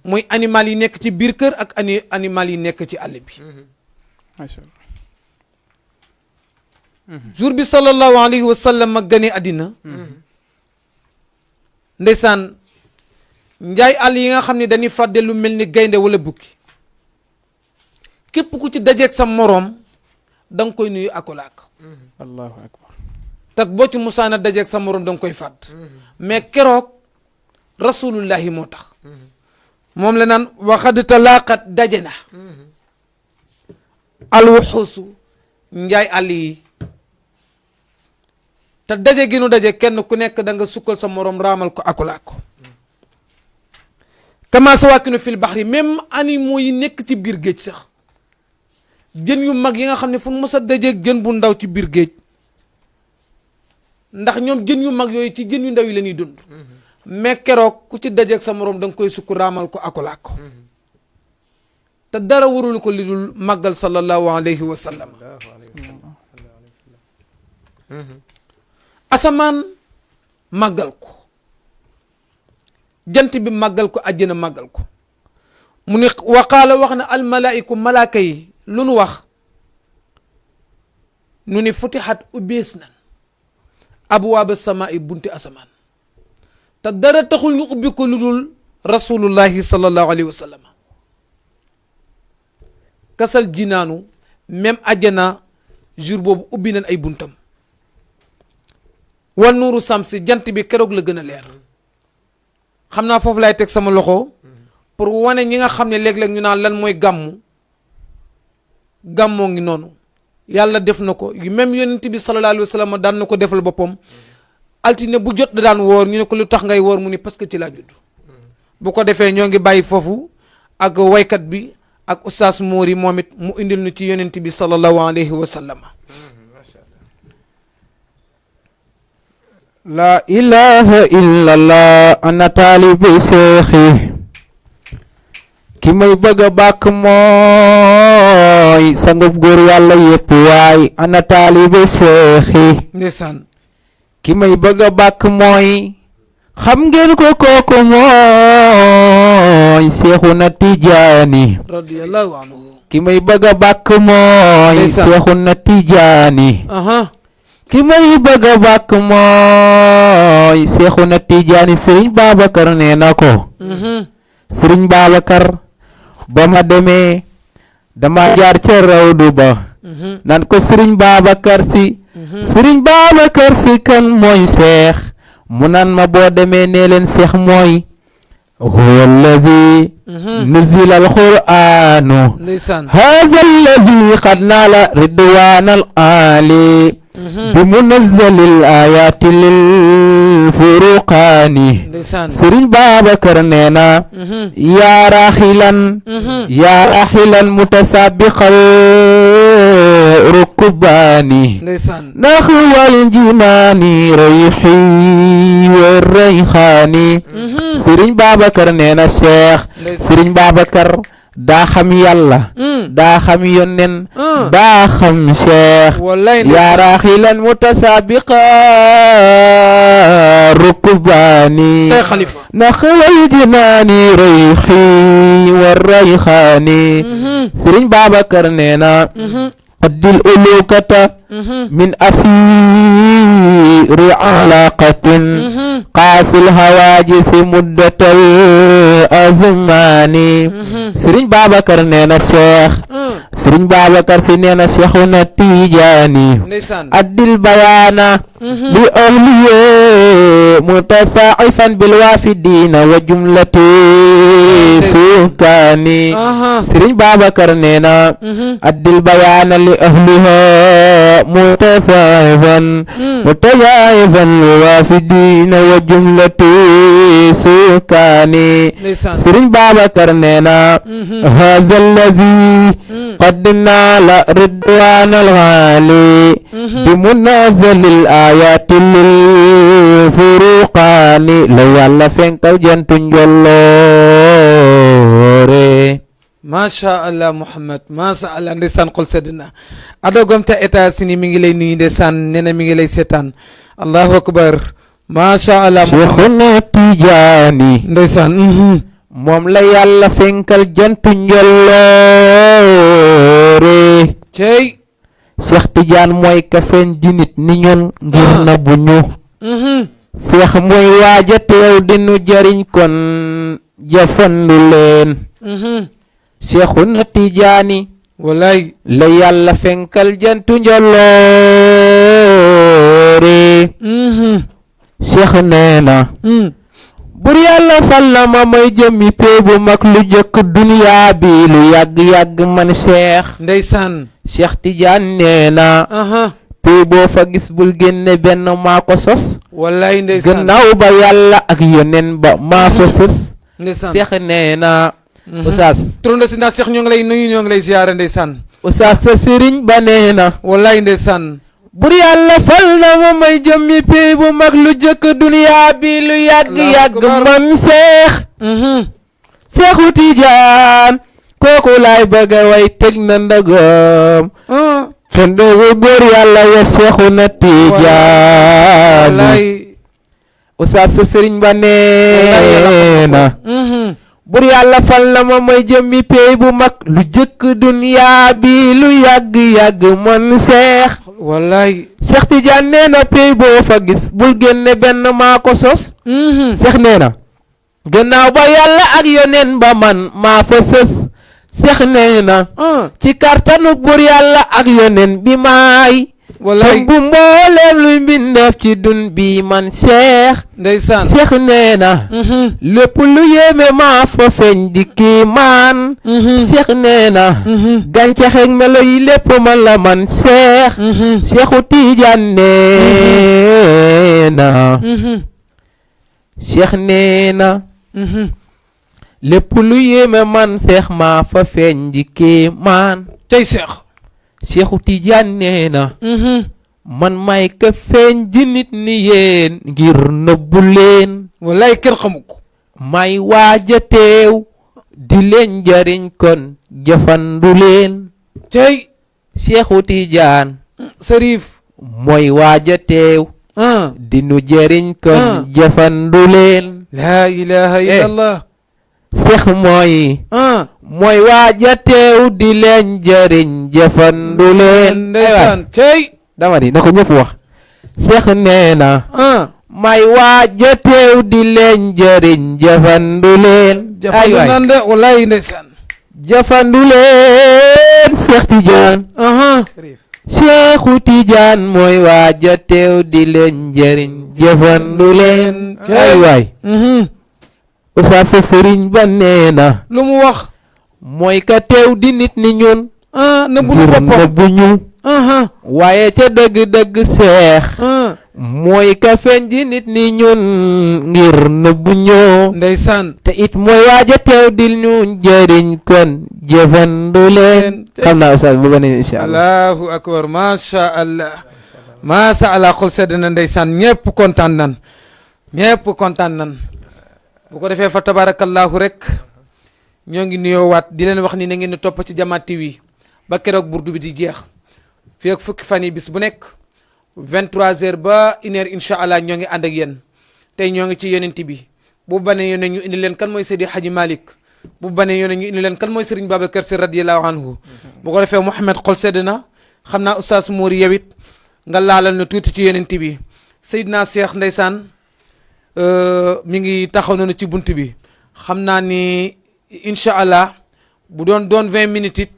muy animal yi nekk ci biir kër ak animal yi nekk ci àll bi macha allah jour bi sallallahu alayhi wa sallam ma gane àddina ndeysaan njaay àll yi nga xam ne dañuy fàdde lu mel ni gaynde wala bukki képp ku ci dajeeg sa moroom da nga koy nuyu akolaak allahu akbar tag boo ci musaana dajeeg sa moroom da nga koy fàdd mais keroog rasulullahi moo tax moom la naan waxad talaaqat daje na alwuxuusu njaay àll yi te daje gi nu daje kenn ku nekk da nga sukkal sa morom raamal ko akulaak ko kama sawaakinu fil baxri même animaux yi nekk ci biir géej sax jën yu mag yi nga xam ne fu mos a daje jën bu ndaw ci biir géej ndax ñoom jën yu mag yooyu ci jën yu ndaw yi la ñuy dund mais keroog ku ci dajeeg sa morom da nga koy sukk raamal ko akulaak ko te dara warul ko li dul màggal sallallahu alayhi wa sallam asamaan màggal ko jant bi màggal ko àjjana màggal ko mu ni waqaala wax na almalaa'iku malaaka yi lu nu wax nu ni futixat ubbees nan abwaaba samaa'i bunti asamaan te dara taxul ñu ubbi ko lu dul rasulullahi sallallahu alayhi wa sallam kasal jinaanu même àjjana jour boobu ubbi nañ ay buntam wan nuuru samsi jant bi keroog la gën a leer xam naa foofu laay teg sama loxo pour wane ñi nga xam ne léeg-léeg ñu naan lan mooy gàmmu gàmmoo ngi noonu yàlla def na ko même yonent bi sallallahu alayhi wa sallam daan na ko defal boppam altine bu jot da daan woor ñu ne ko lu tax ngay woor mu ni parce que ci laa judd bu ko defee ñoo ngi bàyyi foofu ak waykat bi ak ustaas Moori moom it mu indil nu ci yonent bi sallallahu alayhi wa sallam la ilaha illallah ana taalibe seexi ki may bëgg a bàkk mooy sangub góor yàlla yépp waay ana taalibe seexi ndeysaan ki may bëgg a bàkk mooy xam ngeen ko kooku mooy Seexuna Tijaani radiyallahu anhu ki may bëgg a bàkk mooy ndeysaan Seexuna Tijaani ki may bëgg a bàkk mooy Seexuna Tijaani Sëriñ Babacar nee na ko Sëriñ Babacar ba ma demee dama jaar ca rawdu ba nan ko Sëriñ Babacar Si Sëriñ Babacar Si kan mooy Seex mu nan ma boo demee nee leen Seex mooy huwa alladi nuzila alqur'anu ndeysaan haza alladi qad naala ridwan al ali بمنزل الآيات للفروقان سرين بابكر نينا يا راحلا متسابقا ركباني نحو الجنان ريحي والريحاني سرين بابكر نينا الشيخ سرين بابكر daa xam yàlla daa xam yonnen daa xam cheikh yaa raaxilan mutasabiqa rukbaani naxwal jinaani rayxi wa rayxaani Sëriñ Babacar nee na addil ulukata min asiri alaqatin qaasil hawaajisi muddatal azmaani Sëriñ Babacar nee na Cheikh Sëriñ Babacar Si nee na Cheikhuna Tijaani addil bayaana li ahliye mutasaa'ifan bil waafidiina wa jumlati sukaani Sëriñ Babacar nee na addil bayaana li ahliha mutasaa'ifan bil waafidiina wa jumlati sukaani Sëriñ Babacar nee na haza allazi qad naala ridwaana al-ghaali bi munazzalil aayaati lil furuqaani la yàlla fenkal jantu njolloore macha allah Muhammad macha allah ndeysaan xol sedd na adogom ta États-Unis mi ngi lay nuyu ndeysaan nee na mi ngi lay seetaan allahu akbar macha allah Cheikhuna Tijaani ndeysaan moom la yàlla fenkal jantu njolloore cey Cheikh Tidiane mooy ka feeñ di nit ni ñun ngir na bu ñu Cheikh mooy waaja teew di nu jariñ kon jafandu leen Cheikhuna Tijaani wallaay la yàlla fenkal jantu njolloore Cheikh nee na bur yàlla fal na ma may jëmmi pee bu mag lu jëkk duniyaa bi lu yàgg-yàgg man Cheikh ndeysaan Cheikh Tidiane nee na pey boo fa gis bul génne benn maa ko sos wallaay ndeysaan gannaaw ba yàlla ak yoneen ba maa fa sës ndeysaan seex nee na Oustaz turando si naa Cheikh ñoo ngi lay nuyu ñoo ngi lay ziyaare ndeysaan Oustaz sa sëriñ ba nee na wallaay ndeysaan bur yàlla fal na ma may jëmmi pey bu mag lu jëkk duniyaa bi lu yàgg-yàgg man Seexu Tijaan kooku laay bëgg a way teg na ndagam ca ndogu góor yàlla ya Seexu na Tijaan wallaay Oustaz sa sëriñ ba nee na bur yàlla fal na ma may jëmmi pey bu mag lu jëkk duniyaa bi lu yàgg-yàgg man seex wallaay Seex Tijaan nee na pey boo fa gis bul génne benn maa ko sos seex nee na gannaaw ba yàlla ak yoneen ba man maa fa sës seex nee na ci kartanuk bur yàlla ak yoneen bi maay wallaay bu mbooleem luy mbindeef ci dun bi man seex ndeysaan seex nee na lépp lu yéeme maa fa feeñ di kiimaan seex nee na gàncax ak melo yi lépp man la man seex Seexu Tijaan nee na seex nee na lépp lu yéeme man seex maa fa feeñ di kiimaan tey Cheikh Seexu Tijaan nee na man may ka feeñ di nit ni yéen ngir nëbbu leen wallaay kenn xamu ko may waaja teew di leen jariñ kon jëfandu leen tey Seexu Tijaan Sërif mooy waaja teew di nu jariñ kon jëfandu leen laa ilaha illallah seex mooy waaja teew di leen jariñ jëfandu leen ndeysaan tey dama di na ko ñëpp wax seex nee na may waaja teew di leen jariñ jëfandu leen jafandu nan de wallaay ndeysaan jëfandu leen Seex Tijaan Seexu Tijaan mooy waaja teew di leen jariñ jëfandu leen ay waay Oustaz sa sëriñ ba nee na lu mu wax mooy ka teew di nit ni ñun nëbbu nu boppam nëbbu ñu waaye ca dëgg-dëgg seex mooy ka feeñ di nit ni ñun ngir nëbbu ñoo ndeysaan te it mooy waaja teew di ñu jëriñ kon jëfandu leen xam naa Oustaz bu beneen incha allah allahu akbar macha allah xol sedd na ndeysaan ñëpp kontaan nan bu ko defee fa tabarakallahu rek ñoo ngi nuyoo waat di leen wax ni na ngeen di topp ci Jamaat TV ba keroog burdu bi di jeex fii ak fukki fan yi bis bu nekk 23h ba 1h incha allah ñoo ngi ànd ak yéen tey ñoo ngi ci yonent bi bu banee yonent ñu indi leen kan mooy Seydi Hadji Malick bu banee yonent ñu indi leen kan mooy Serigne Babacar Sy radiyallahu anhu bu ko defee Mouhamed xol sedd na xam naa Oustaz Mouri yow it nga laalal na tuuti ci yonent bi Seydina Cheikh ndeysaan mi ngi taxaw nañu ci bunt bi xam naa ni incha allah bu doon 20 minutes it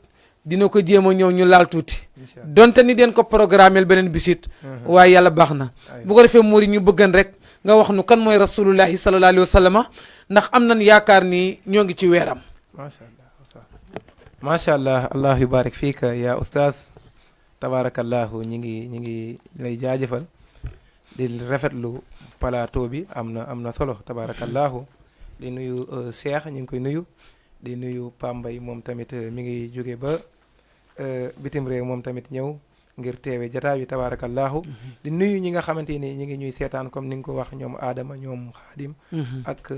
dina ko jéem a ñëw ñu laal tuuti donte ni den ko programmeel beneen bisit waaye yàlla baax na bu ko defee muuri ñu bëggan rek nga wax nu kan mooy rasulullahi sallallahu alayhi wa sallama ndax am nañ yaakaar ni ñoo ngi ci weeram macha allah allah yubarik fiika ya oustaz tabarakallahu ñi ngi lay jaajëfal di rafetlu plateau bi am na solo tabarakallahu di nuyu Cheikh ñu ngi koy nuyu di nuyu Pambay moom tamit mi ngi jóge ba bitim réew moom tamit ñëw ngir teewe jataay bi tabarakallahu di nuyu ñi nga xamante ni ñi ngi ñuy seetaan comme ni nga ko wax ñoom Adama ñoom Xaadim ak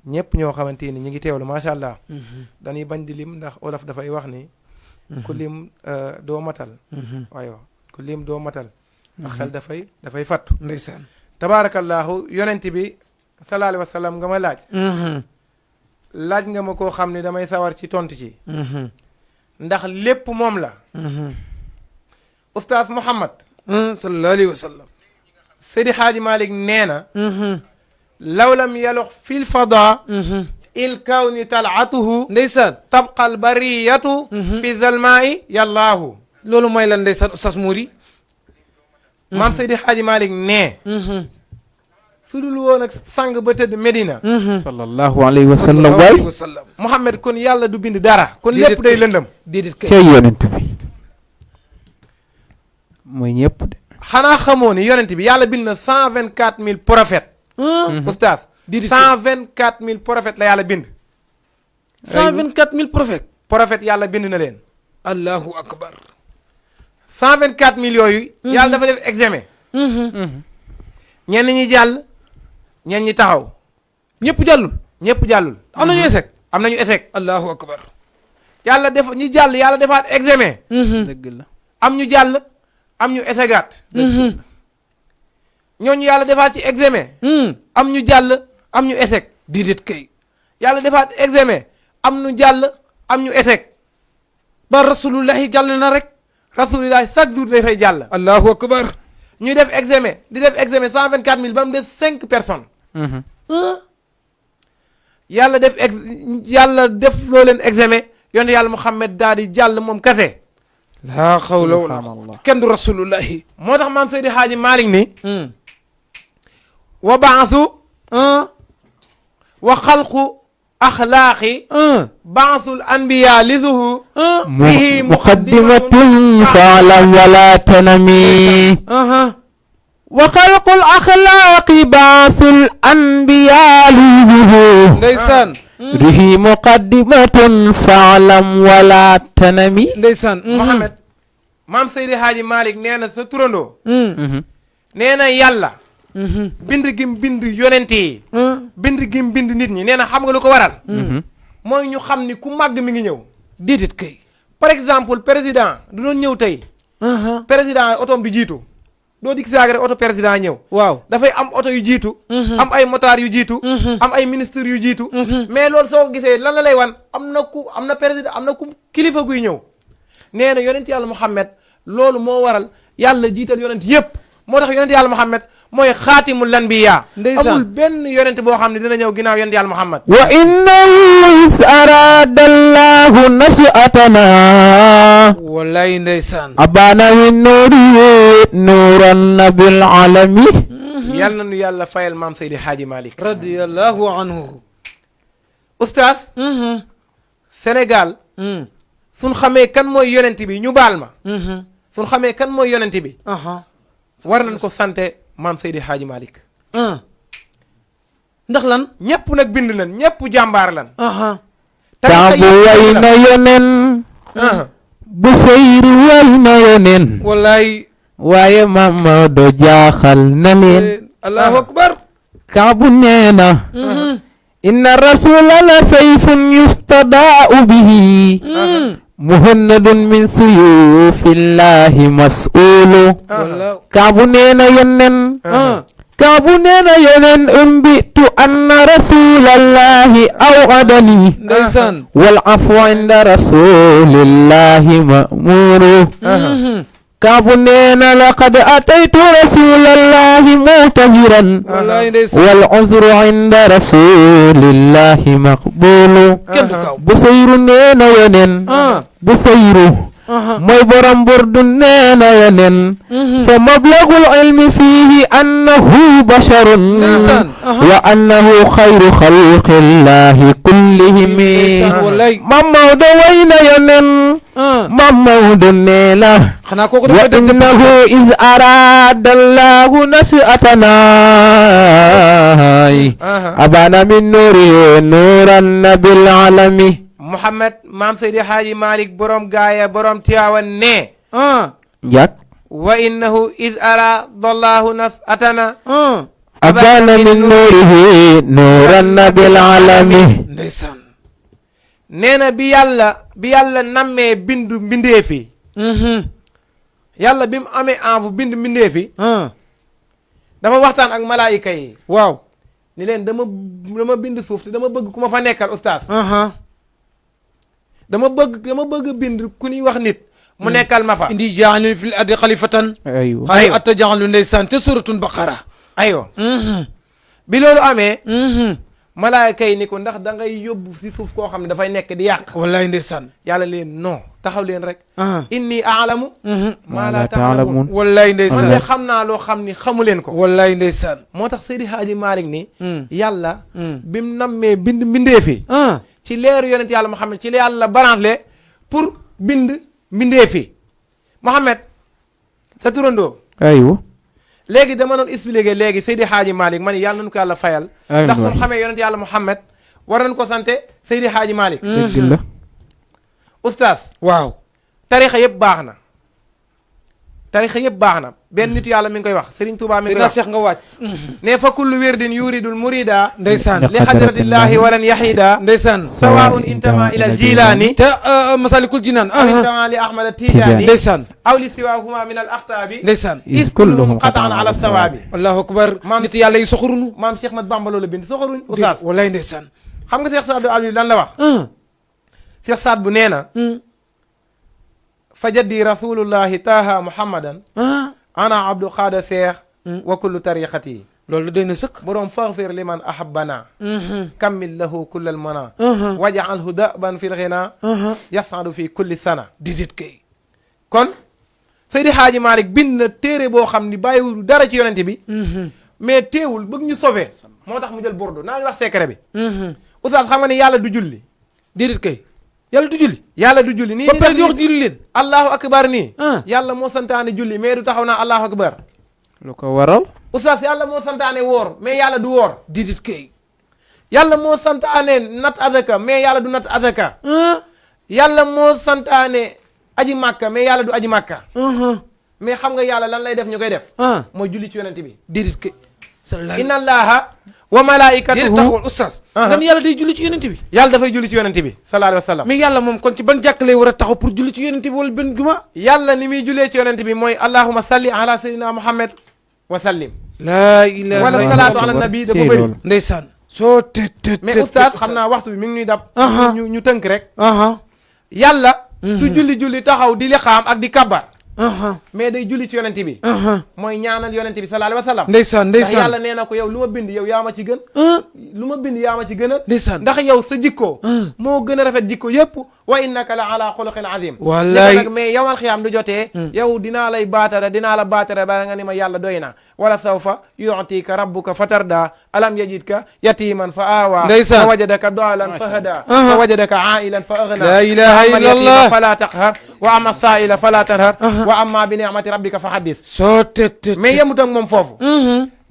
ñëpp ñoo xamante ni ñi ngi teewlu macha allah dañuy bañ di lim ndax olof dafay wax ni ku lim doo matal waayo ku lim doo matal ndax xel dafay fattu ndeysaan tabarakallahu yonent bi sallallahu alayhi wa sallam nga ma laaj nga ma koo xam ne damay sawar ci tontu ci ndax lépp moom la oustaz Muhammad sallallahu alayhi wa sallam Seydi Hadji Malick nee na law lam yalux fil fada il kawni talatuhu ndeysaan tabqal bariyatu fi zalmaai yallaahu loolu mooy lan ndeysaan oustaz Mouri maam Seydi Hadji Malick nee su dul woon ak sang ba tëdd Medina sallallahu alayhi wa sallam waay Muhammad kon yàlla du bind dara kon lépp day lëndëm déedéet kay cay yonent bi mooy ñëpp de. xanaa xamoo ni yonent bi yàlla bind na 124 000 prophètes. oustaz. Déedéet 124 000 prophètes la yàlla bind. 124 000 prophètes. prophètes yàlla bind na leen. allahu akbar. 124 000 yooyu. yàlla dafa def examen. ñenn ñi jàll. ñenn ñi taxaw. ñëpp jàllul. ñëpp jàllul. am nañu échec. am nañu échec. allahu akbar. yàlla def ñi jàll yàlla defaat examen. dëgg la. am ñu jàll. am ñu échecaat. ñooñu yàlla defaat ci examen. am ñu jàll. am ñu échec. déedéet kay. yàlla defaat examen. am ñu jàll. am ñu échec. ba rasulullahi jàll na rek. rasulillah chaque jour dafay jàll. allahu akbar. ñuy def examen di def examen 124 000 ba mu des 5 personnes. yàlla def loo leen examen yonent yàlla Muhammad daal di jàll moom kase. laa xawla wala subhanallah. kenn du rasulullahi. moo tax maam Seydi Haaji Malick ni. wa baasu. wa xalqu axlaaqi. baasul anbiya li zuhu. bihi muqaddimatun faalam wala tanami. wa xalqul axlaaqi baasul anbiya li zuhu. ndeysaan. bihi muqaddimatun faalam wala tanami. ndeysaan. Mohamed. maam Seydi Haaji Malick nee na sa turandoo. nee na yàlla. bind gim bind yonent yi. bind gim bind nit ñi nee na xam nga lu ko waral. mooy ñu xam ni ku màgg mi ngi ñëw. déedéet kay. par exemple président du doon ñëw tey. président otoom du jiitu. doo dik saag rek oto président ñëw. waaw dafay am oto yu jiitu. am ay motards yu jiitu. am ay ministres yu jiitu. mais loolu soo ko gisee lan la lay wan am na président am na ku kilifa guy ñëw. nee na yonent yàlla Muhammad loolu moo waral yàlla jiital yonent yépp moo tax yonent yàlla Muhammad mooy xaatimul anbiya. ndeysaan amul benn yonent boo xam ne dina ñëw ginnaaw yonent yàlla Muhammad. wa innahu is arada allahu nashatana. wallaay ndeysaan. abana min nuurihi nuuran nabil alami. yal na nu yàlla fayal maam Seydi Haaji Malick. radiyallahu anhu. oustaz. Sénégal. suñ xamee kan mooy yonent bi ñu baal ma. suñ xamee kan mooy yonent bi. war nañ ko sante maam Seydi Haaji Malick. ndax lan. ñëpp nag bind nañ ñëpp jàmbaar lan. Kaabu way na yonen. bu seyri way na yonen. wallaay. waaye Mamadu jaaxal na leen. allahu akbar. Kaabu nee na. inna rasula la sayfun yustadaa'u bihi. muhannadun min suyufillahi mas'ulu. Kaabu nee na yonen. Kaabu nee na yonen umbitu anna rasulallahi aw'adani. ndeysaan. wal afwu inda rasulillahi ma'muru. Kaabu nee na laqad ataytu rasulallahi mu'taziran. wallaay ndeysaan. wal uzru inda rasulillahi maqbulu. kenn du kaw. Busayru nee na yonen. Busayru mooy borom burdu nee na yonen. fa mablagul ilmi fiihi annahu basharun. wa annahu xayru xalqillahi kullihim. wallaay. Mam Maodo way na yonen. Mam Maodo nee na. xanaa kooku wa dafa def innahu iz arada allahu nashatana. abana min nuurihi nuuran nabil alami. Muhammad maam Seydi Haaji Malick borom gaaya borom Tiwaawan ne. njak. wa innahu iz arada allahu nashatana. abana min nuurihi nuuran nabil alami. ndeysaan. nee na bi yàlla nammee bindu mbindeefi. yàlla bi mu amee envu bind mbindeefi. dafa waxtaan ak malaayika yi. waaw. ni leen dama bind suuf te dama bëgg ku ma fa nekkal oustaz. dama bëgg bind ku ñuy wax nit. mu nekkal ma fa. indi jaalin fil ardi xalifatan. aywa xale atta jaalu ndeysaan te suratul baqara. aywa. bi loolu amee. malaayika yi ni ko ndax da ngay yóbbu si suuf koo xam ne dafay nekk di yàq. wallaay ndeysaan. yàlla leen non taxaw leen rek. inni aalamu. maa laa taalamuun. wallaay man ndeysaan. de xam naa loo xam ni xamu leen ko. wallaay ndeysaan. moo tax Seydi Haaji Malick ni. yàlla. bi mu nammee bind mbindeefi. ci leeru yonent yàlla Muhammad ci la yàlla branché pour bind mbindeefi. Muhammad sa turandoo aywa léegi dama doon expliqué léegi Seydi Hadji Malick ma ni yàlla nañu ko yàlla fayal amiin ndax waay. suñu xamee yonent yàlla Muhammad war nañu ko sante Seydi Hadji Malick dëgg la oustaz waaw tarixa yëpp baax na tarixa yëpp baax na benn nit yàlla mi ngi koy wax Serigne Touba mi ngi koy Seydina wax Cheikh nga waaj ne fa kullu wirdin yuridul murida ndeysaan li xadratillahi walan yahida ndeysaan sawaun intama ila al jilani te masalikul jinaan aw intama li ahmad tijani ndeysaan aw li siwahuma min al axtaabi ndeysaan is kulluhum qataan ala sawaabi allahu akbar Maam- nit yàlla yi soxorunu maam Cheikh Mat Bamba loolu bind soxoruñ oustaz wallaay ndeysaan xam nga Cheikh Saad bu Aliou lan la wax Cheikh Saad bu nee na fa jaddi rasulullahi taha muhammadan ana abdu xaada seex wa kullu tariqati loolu doy na sëkk boroom faghfir liman ahabbana kammil lahu kullal mana waj'alhu daban fil ghina yas'adu fi kulli sana didit kay kon Seydi Hadji Malick bind na téere boo xam ni bàyyiwul dara ci yonente bi mais teewul bëgg ñu sauver moo tax mu jël bordeaux naa ñu wax secret bi oustaz xam nga ni yàlla du julli didit kay yàlla du julli yàlla du julli nii ba pare di wax julli leen allahu akbar nii ah yàlla moo santaane julli mais du taxaw naa allahu akbar lu ko waral oustaz yàlla moo santaane woor mais yàlla du woor didit kay yàlla moo santaane nat azaka mais yàlla du nat azaka yàlla moo santaane aji màkka mais yàlla du aji màkka mais xam nga yàlla lan lay def ñu koy def mooy julli ci yonent bi didit kay sallallahu inna allaha wa déedéet malaikatuhu taxawal oustaz nga ni yàlla day julli ci yonent bi yàlla dafay julli ci yonent bi sallallahu alayhi wa sallam mais yàlla moom kon ci ban jàkk lay war a taxaw pour julli ci yonent bi wala benn juma yàlla ni muy jullee ci yonent bi mooy allahumma salli ala sayyidina muhammad wa sallim laa ilaha wala illallah salaatu ala nabi dafa Cey bëri loolu. ndeysaan soo te mais oustaz xam naa waxtu bi mi ngi ñuy dab ñu tënk rek aha yàlla du julli taxaw di liqaam ak di kabbar aha mais day julli ci yonent bi aha mooy ñaanal yonent bi sallallahu alayhi wa sallam ndeysaan ndax ndeysaan yàlla nee na ko yow lu ma bind yow yaa ma ci gën lu ma bind yaa ma ci gën a ndeysaan ndax yow sa jikko moo gën a rafet jikko yépp wa innaka la ala xuluqin azim wallaay nag mais yowal xiyaam du jotee yow dinaa la baatare ba nga ni ma yàlla doy na wala sawfa yu'tika rabbuka fatarda alam yajidka yatiman fa awa ndeysaan fa wajadaka dalan fa hada fa wajadaka ailan fa aghna la ilaha wa amma illallah al-yatima fala taqhar wa amma as-sa'ila fala tanhar wa amma bi ni'mati rabbika fa haddith soo te mais yemut ak moom foofu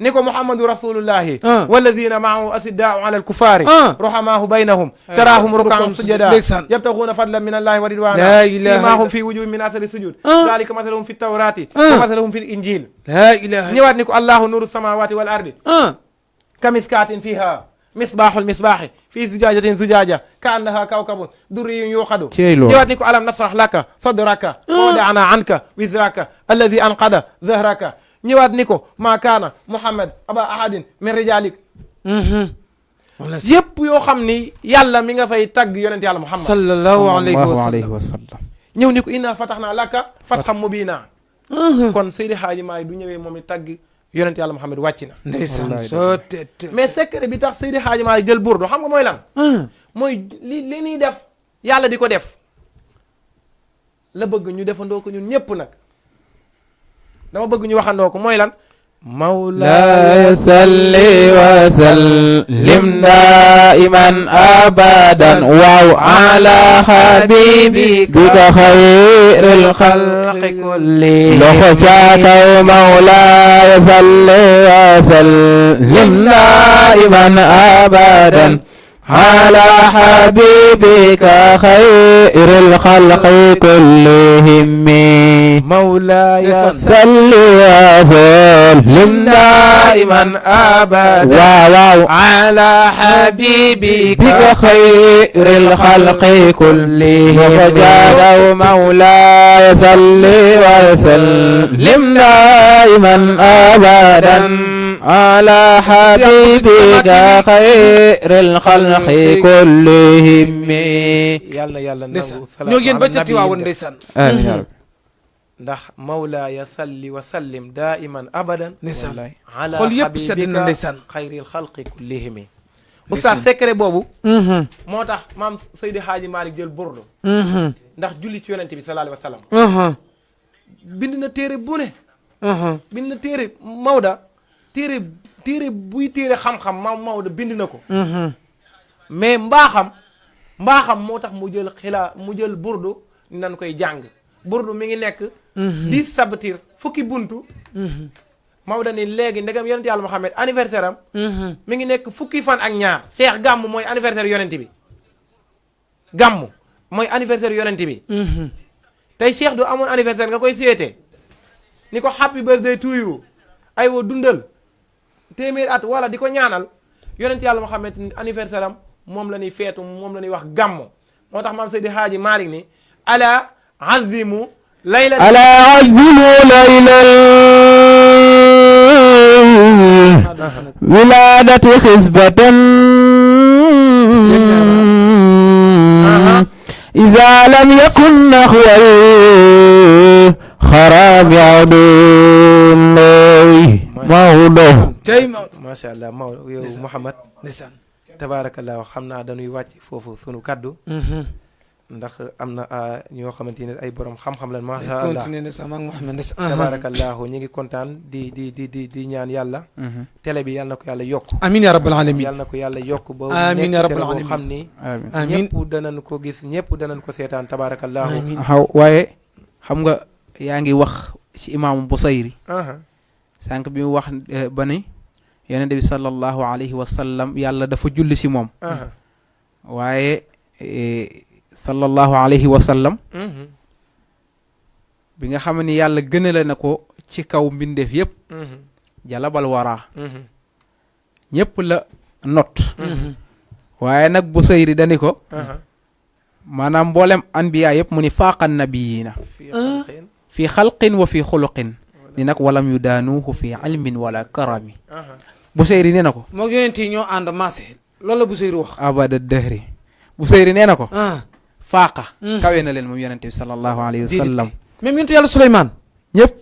ni ko muhammadu rasulullahi walladina maahu asiddaau ala alkuffari ruhamahu baynahum tarahum rukaan sujada yabtaxuuna fadlan min allahi wa ridwana simahum fi wujuhi min asari sujud dalika masalahum fi tawrati wa masalahum fi linjil la ilaha ñëwaat ni ko allahu nuru samawati wal ardi kamiskatin fiha misbahu lmisbahi fi zujajatin zujaja ka annaha kawkabun durriyun yuqadu ñëwaat ni ko alam nasrah laka sadraka wa wada'na anka wizraka alladi anqada zahraka ñëwaat ni ko maa kaana muhammad aba ahadin min rijalik yépp yoo xam ni yàlla mi nga fay tagg yonent yàlla muhammad sallallahu alayhi wa sallam ñëw ni ko inna fatahnaa laka fathan mubiina kon Seydi Hadji Malick du ñëwee moom i tagg yonent yàlla muhammad wàcc na ndeysaan soo te mais secret bi tax Seydi Hadji Malick jël burdu xam nga mooy lan mooy li ñuy def yàlla di ko def la bëgg ñu defandoo ko ñun ñépp nag dama bëgg ñu waxandoo ko mooy lan مولاي صل وسلم دائما ابدا وعلى حبيبك خير الخلق كلهم لخشاك مولاي صل وسلم دائما ابدا على حبيبك خير الخلق كلهم مولاي صل وسلم دائما ابدا على حبيبك خير الخلق كلهم وجاء مولاي صل وسلم دائما ابدا على حبيبك خير الخلق كلهم yàlla nangu ñoo ngeen ba ca Tiwaawan ndeysaan amiin yaa rabbi ndax mawlaaya salli wa sallim daiman abadan ndeysaan ala xol yëpp sedd na ndeysaan xayril xalqi kullihim oustaz secret boobu moo tax maam Seydi Hadji Malick jël burdu ndax julli ci yonente bi sallallahu alayhi wa sallam bind na téere bu ne bind na téere Maodo téere buy téere xam-xam Maodo bind na ko mais mbaaxam moo tax mu jël burdu nan koy jàng burdu mi ngi nekk 10 sabtir fukki buntu Maodo ni léegi ndegam yonent yàlla Muhammad anniversaire am mi ngi nekk fukki fan ak ñaar Cheikh gàmm mooy anniversaire yonent bi gàmm mooy anniversaire yonent bi tey Cheikh du amoon anniversaire nga koy souhaité ni ko happy birthday to you ay wa dundal téeméer at wala di ko ñaanal yonent yàlla Muhammad anniversaire am moom la ñuy feetu moom la ñuy wax gàmm moo tax maam Seydi Haaji Malick ni ala azimu layla wiladati xisbatan iza lam yakun naxwal xarabi adun Maodo tey Maodo macha allah Maodo yow Mouhamad ndeysaan tabaarakallaa xam naa dañuy wàcc foofu sunu kaddu ndax am na ñoo xamante ne ay borom xam-xam lañ macha allah continuer ndeysaan maa ngi Mouhamad ndeysaan tabaarakallaahu ñu ngi kontaan di ñaan yàlla télé bi yàlla na ko yàlla yokk amiin yaa rabbal alamin yàlla na ko yàlla yokk ba amiin yaa nekk rabbal télé boo alamin xam ni amiin ñëpp danañ ko gis ñëpp danañ ko seetaan tabaarakallaahu amiin xaw waaye xam nga yaa ngi wax ci imaamu Busayri sànq bi mu wax ba ni yonent bi sallallahu alayhi wa sallam yàlla dafa julli ci moom waaye sallallahu alayhi wa sallam bi nga xam ni yàlla gënale na ko ci kaw mbindeef yépp jalabal waraa ñépp la not waaye nag Busayri dani ko maanaam mboolem anbiya yépp mu ni faaqan nabiyina fi xalqin wa fi xuluqin ni nag walam yu daanuuhu fi ilmin wala karami Busayri nee na ko moo yonent yi ñoo ànd maase loolu la Busayri wax abada dëhri Busayri nee na ko faaqa kawe na leen moom yonente bi sallallahu alayhi wa sallam même yonent yàlla Suleymaan ñëpp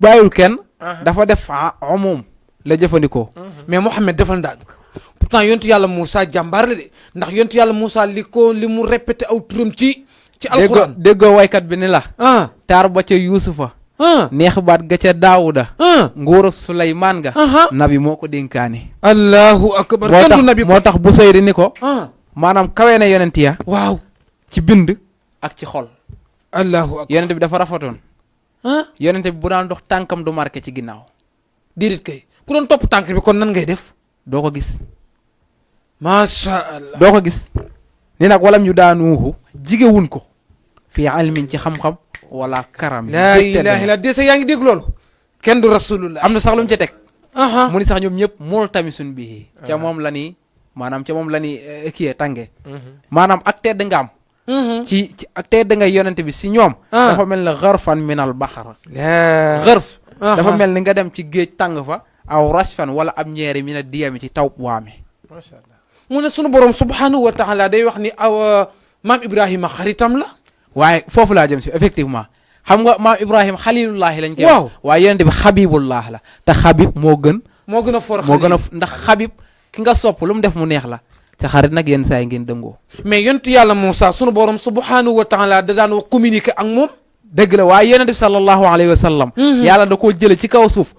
bàyyul kenn dafa def umum la jëfandikoo mais Mouhamed defal ndànk pourtant yonent yàlla Moussa jàmbaar la de ndax yonent yàlla Moussa li mu répété aw turam ci alxuraan déggoo waykat bi ni la taar ba ca Yuusufa neex baat ga ca Daawuda nguuru Suleymaan ga nabi moo ko dénkaane allahu akbar kandu nabi moo tax Busayri ni ko maanaam kawe na yonent ya waaw ci bind ak ci xol allahu akbar yonent bi dafa rafetoon yonent bi bu daan dox tànkam du marqué ci ginnaaw déedéet kay ku doon topp tànk bi kon nan ngay def doo ko gis macha allah doo ko gis ni nag walam ñu daanuuhu jigewun ko fii ilmin ci xam-xam wala karam laa ilaaha illa dese yaa ngi dégg loolu kenn du rasulullah am na sax lu mu ca teg aha mu ni sax ñoom ñëpp mool tami suñ bii ca moom la ni maanaam ca moom la ni kiyee tànge maanaam ak tedd nga am ci ak tedd nga yonente bi si ñoom dafa mel ni xarfan minal baxar xërf dafa mel ni nga dem ci géej tàng fa aw rasfan wala ab ñeeri mi na diyami ci taw waame macha allah mu ne sunu borom subhanahu wa taala day wax ni aw maam Ibrahima xaritam la waaye foofu laa jëm si effectivement xam nga maam Ibrahima xalilullahi lañ koy waaw waaye yonente bi xabibullah la te xabib moo gën a for moo gën a ndax xabib ki nga sopp lu mu def mu neex la te xarit nag yenn saa yi ngeen dëngoo mais yonent yàlla Moussa sunu borom subhanahu wa taala da daan wax communiquer ak moom dëgg la waaye yonente bi sallallahu alayhi wa sallam yàlla da koo jële ci kaw suuf